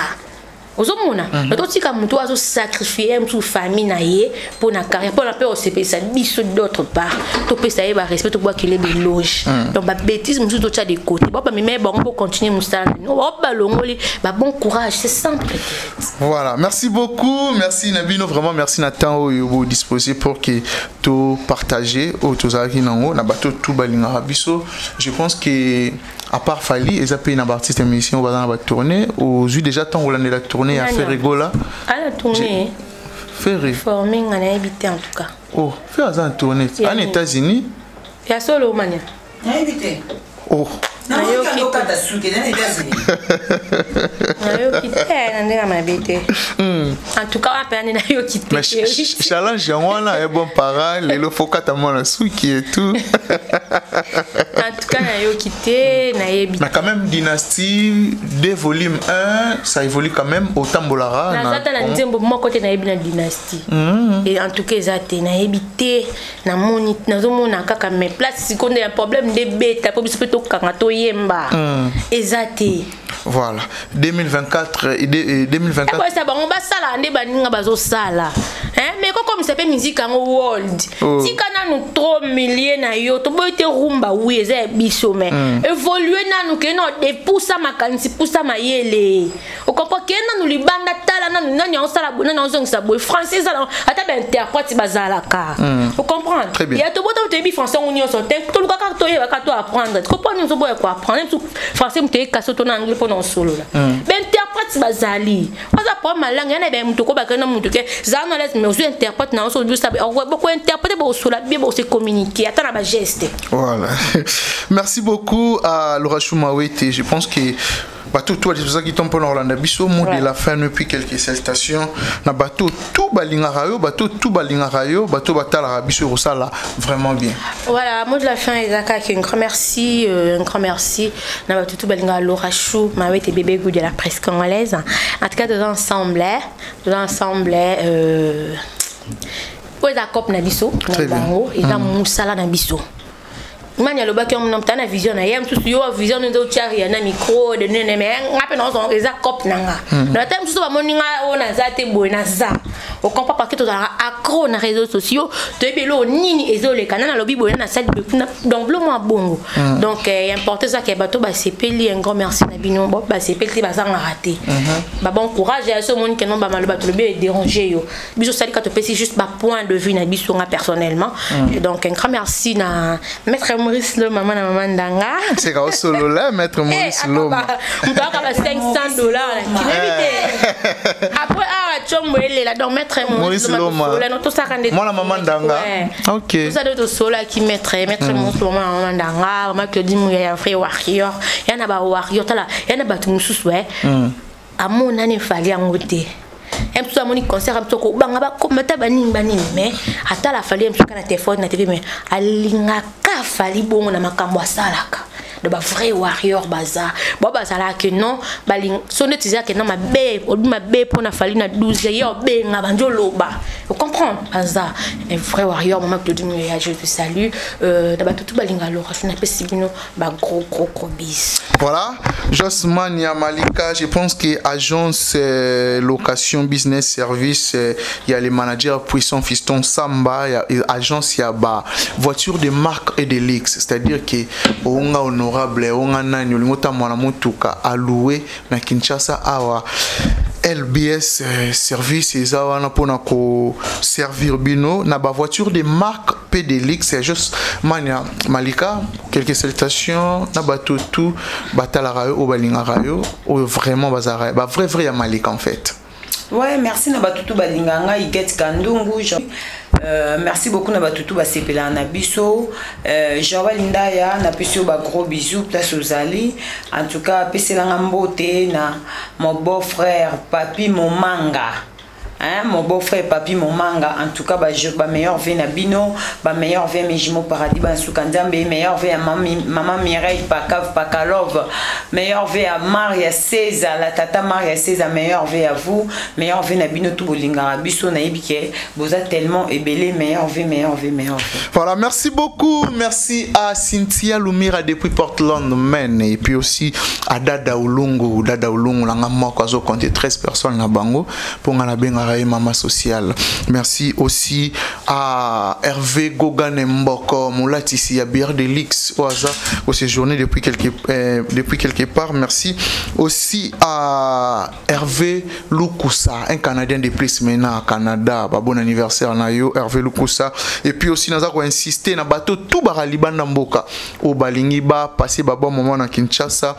ozomona. Totika motu azosacrifie mosusu famille na ye mpo na carrière, mpona mpe osepelisa biso. D'autre part, topesa ye barespect, tobwakele beloge. Donc babêtise mosusu totya de côté, bao bamema ye bango mpo continue mosala na bino, bao balongoli babon courage, c'est simple. Voilà, merci beaucoup, merci Nabino, vraiment merci Nathan oyo disposé pour que to partager oyo tozalaki nango na bato tout balingaka biso. Je pense que à part Fally, eza mpe na baartiste musicien oyo baza na batournée. Ozwi déjà ntango olandela tournée ya Ferre Gola? Ala tournée? Ferre. Formé nga nayebi te en tout cas. Oh, Ferre aza na tournée en États-Unis. Ya solo, omania? Nayebi te. Oh. Nayoki suki na États-Unis. Nayoki te na ndenge mabe te. En tout cas wana mpenza nde nayoki te. Mais challenge yango wana ye bon parent lelo, fokata mwana suki et tout. En tout cas nayoki te, nayebi. Mais quand même, Dynastie 2 volume 1, ça évolue quand même, otambolara. Naza ta na nzembo moko te nayebi na Dynastie. Et en tout cas eza te, nayebi te, namoni, nazomona kaka, mais place sikoyo nde ya problème nde beta mpo biso mpe tokanga toyemba, eza te. Voilà, 2024 et 2024. Ekoyesa bango basala nde baninga bazosala, mais kokomisa mpe musique yango world. Tika nanu trop milie na yo, toboyi te rumba, oui, eza ya biso, mais évolue nanu, ke na pusa makanisi, pusa mayele, okompo ke nanu libanda, tala nanu nani aosala boye, nani aozongisa boye, français ezala, ata bainterprète bazalaka, ocomprendre? Ya tobota, toyebi français yango nyonso te, toluka kaka toyebaka, to apprendre kopona nyonso boya koapprendre mosu français, moto eyekasi to na anglais mpona osolola. Bainterprète bazali, aza problème malangue yana ba moto kobaka na moto ke zala na l'aise, mais ozwi interprète na oso bokointerprète, bokosola bien, bokose communiquer ata na bageste. Voilà, merci beaucoup à Laura Choumawete. Je pense que bato tout qui tombe mpona kolanda biso, mot de la fin, puis quelques salutations na bato tout balingaka yo, bato tout balingaka yo, bato batalaka biso, ekosala vraiment bien. Voilà, mot de la fin eza kaka un grand merci, un grand merci na bato tout balingaka Laura Chou Mawete, bébé goût de la presse congolaise. En tout cas toza ensemble, toza ensemble, oyo eza cope na biso na bango, eza mosala na biso. Mani alobaki yango na na vision na ye mosusu, yo vision nde otiaria na micro de nene, mais nga mpe naozwa, eza cope na nga. Na ata mosusu bamoni nga oyo naza te boye, naza ocomprend, parce que tozalaka accro na réseaux sociaux, toyebi eloko nini ezoleka, nani alobi boye, nani asali boye kuna, donc bilo mwa bongo. Donc importe ezaka bato basepeli, un grand merci na bino. Bo basepeli te, bazangaka te. Babon courage ya so omoni keno bamaloba tolobi edérange yo, biso osalika, topesi juste bapoint de vue na biso, nga personnellement. Donc un grand merci na maître Maurice Loma, mama na mama Ndanga. Seka osolola maître Maurice Loma. Moto aka ba 500 $ na kinebi te après awa tiombo elela. Donc maître Maurice Loma, tosaka nde. Mwana mama Ndanga, ok. Tosala nde, tosolaki maître Maurice Loma, mama Ndanga, mama Claudine Muya ya frère warrior, ya na ba warrior, tala ya na bato mosusu amonani efali yango te. Ye mosusu amoni concert mosusu kobanga bakoma ta banini banini, mais atala Fally, ye mosusu kaka na telefone, na TV, mais alingaka Fally bongo na makambo asalaka. Donc bavrai warrior baza bao bazalaka non so neti ezalaka non mabe, olobi mabe mpona Fally na 12 ye obenga bandi oloba. Vous comprenez aza un vrai warrior. Mama Claudine Muya, je te salue. Na bato tout balinga Laura Chou, napesi bino ba gros gros gros bis. Voilà, Josman Malika, je pense que agence location business service, il y a les managers puissants fiston Samba, il y a agence ya ba voiture de marque et de luxe, c'est-à-dire que onga honorable, onga nani olingo ta mwana motuka alloué na Kinshasa awa LBS service eza wana mpona ko servir bino na ba voiture de marque pe de luxe. C'est juste Mania Malika, quelques salutations na bato tout batalaka yo oyo balingaka yo oyo vraiment bazalaka ba vrai vrai ya Malika en fait. Ouais, merci na batutu balinga ngai Get Kandungu. Merci beaucoup na batutu basepela na biso. Joël Ndaya na pesi yo ba gros bisous place ozali. En tout cas, peselanga mbote na mon beau frère Papi Momanga. Hein, mon beau-frère Papi Momanga, en tout cas, bah, je, bah, meilleur vœu na bino, bah, meilleur vœu mes jumeaux paradis, bah, Soukandambe, meilleur vœu à maman Mireille Pakav, Pakalov, meilleur vœu à Maria César, la tata Maria César, meilleur vœu à vous, meilleur vœu na bino tout bolinga, biso na ibike, boza tellement ébélé, meilleur vœu, meilleur vœu, meilleur vœu. Voilà, merci beaucoup, merci à Cynthia Lumira depuis Portland, Maine, et puis aussi à Dada Ulungu, Dada Ulungu, la maman, qui a compté 13 personnes na bango, pour nga na benga mama sociale. Merci aussi à Hervé Gogan Mboko, Moulatisi, à Bière de Lix, au hasard, au séjourné depuis quelque part. Merci aussi à Hervé Lukusa, un Canadien de plus maintenant à Canada. Bah, bon anniversaire na yo, Hervé Lukusa. Et puis aussi, nous avons insisté na bateau tout baraliban mboka au Balingi ba passer ba bon moment na Kinshasa.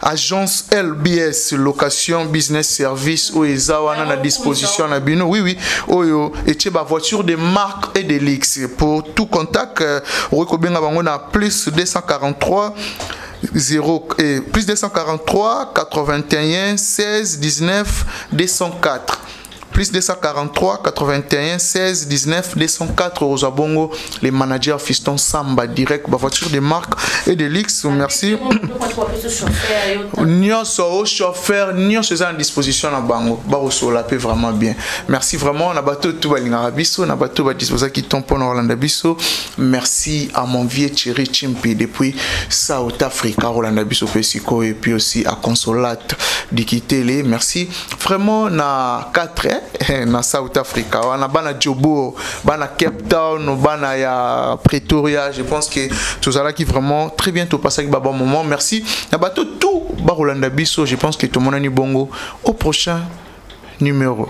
Agence LBS location business service oyo eza wana na disposition na bino. Oui, oui, oyo etie ba voiture de marque et de luxe. Pour tout contact, okoki kobenga bango na plus 243 0 et plus 243 81 16 19 204. Plus 243 81 16 19 204 aux Abongo, les managers Fiston Samba direct, ba voiture de marque et de luxe. Merci. Nyonso au chauffeur, nyonso eza en disposition na bango. Ba rosola pe vraiment bien. Merci vraiment na bato tout balingaka biso, na bato ba disposa qui tombe pona Rolanda biso. Merci à mon vieux Thierry Chimpi depuis South Africa, Rolanda biso pe siko, et puis aussi à Consolate Dikitele. Merci vraiment na 4 na South Africa, wana bana Joburg, bana Cape Town, bana ya Pretoria. Je pense que tout ça là qui vraiment très bientôt passe avec bon moment. Merci na bato tout ba Rolanda biso. Je pense que tout le monde bongo au prochain numéro.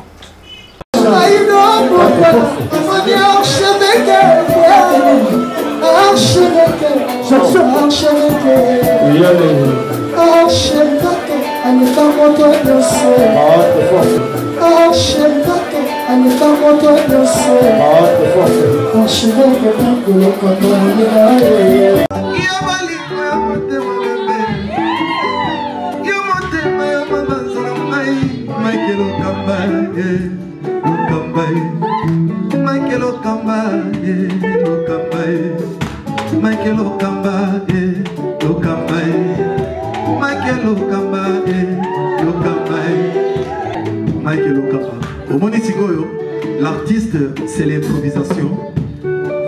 L'artiste, c'est l'improvisation.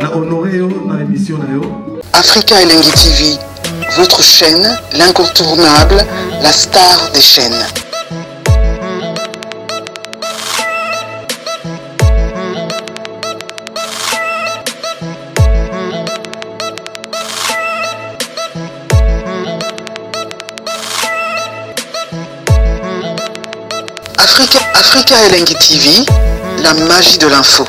Na honoré yo na émission na yo. Africa Elengi TV, votre chaîne, l'incontournable, la star des chaînes. Africa Elengi TV, la magie de l'info.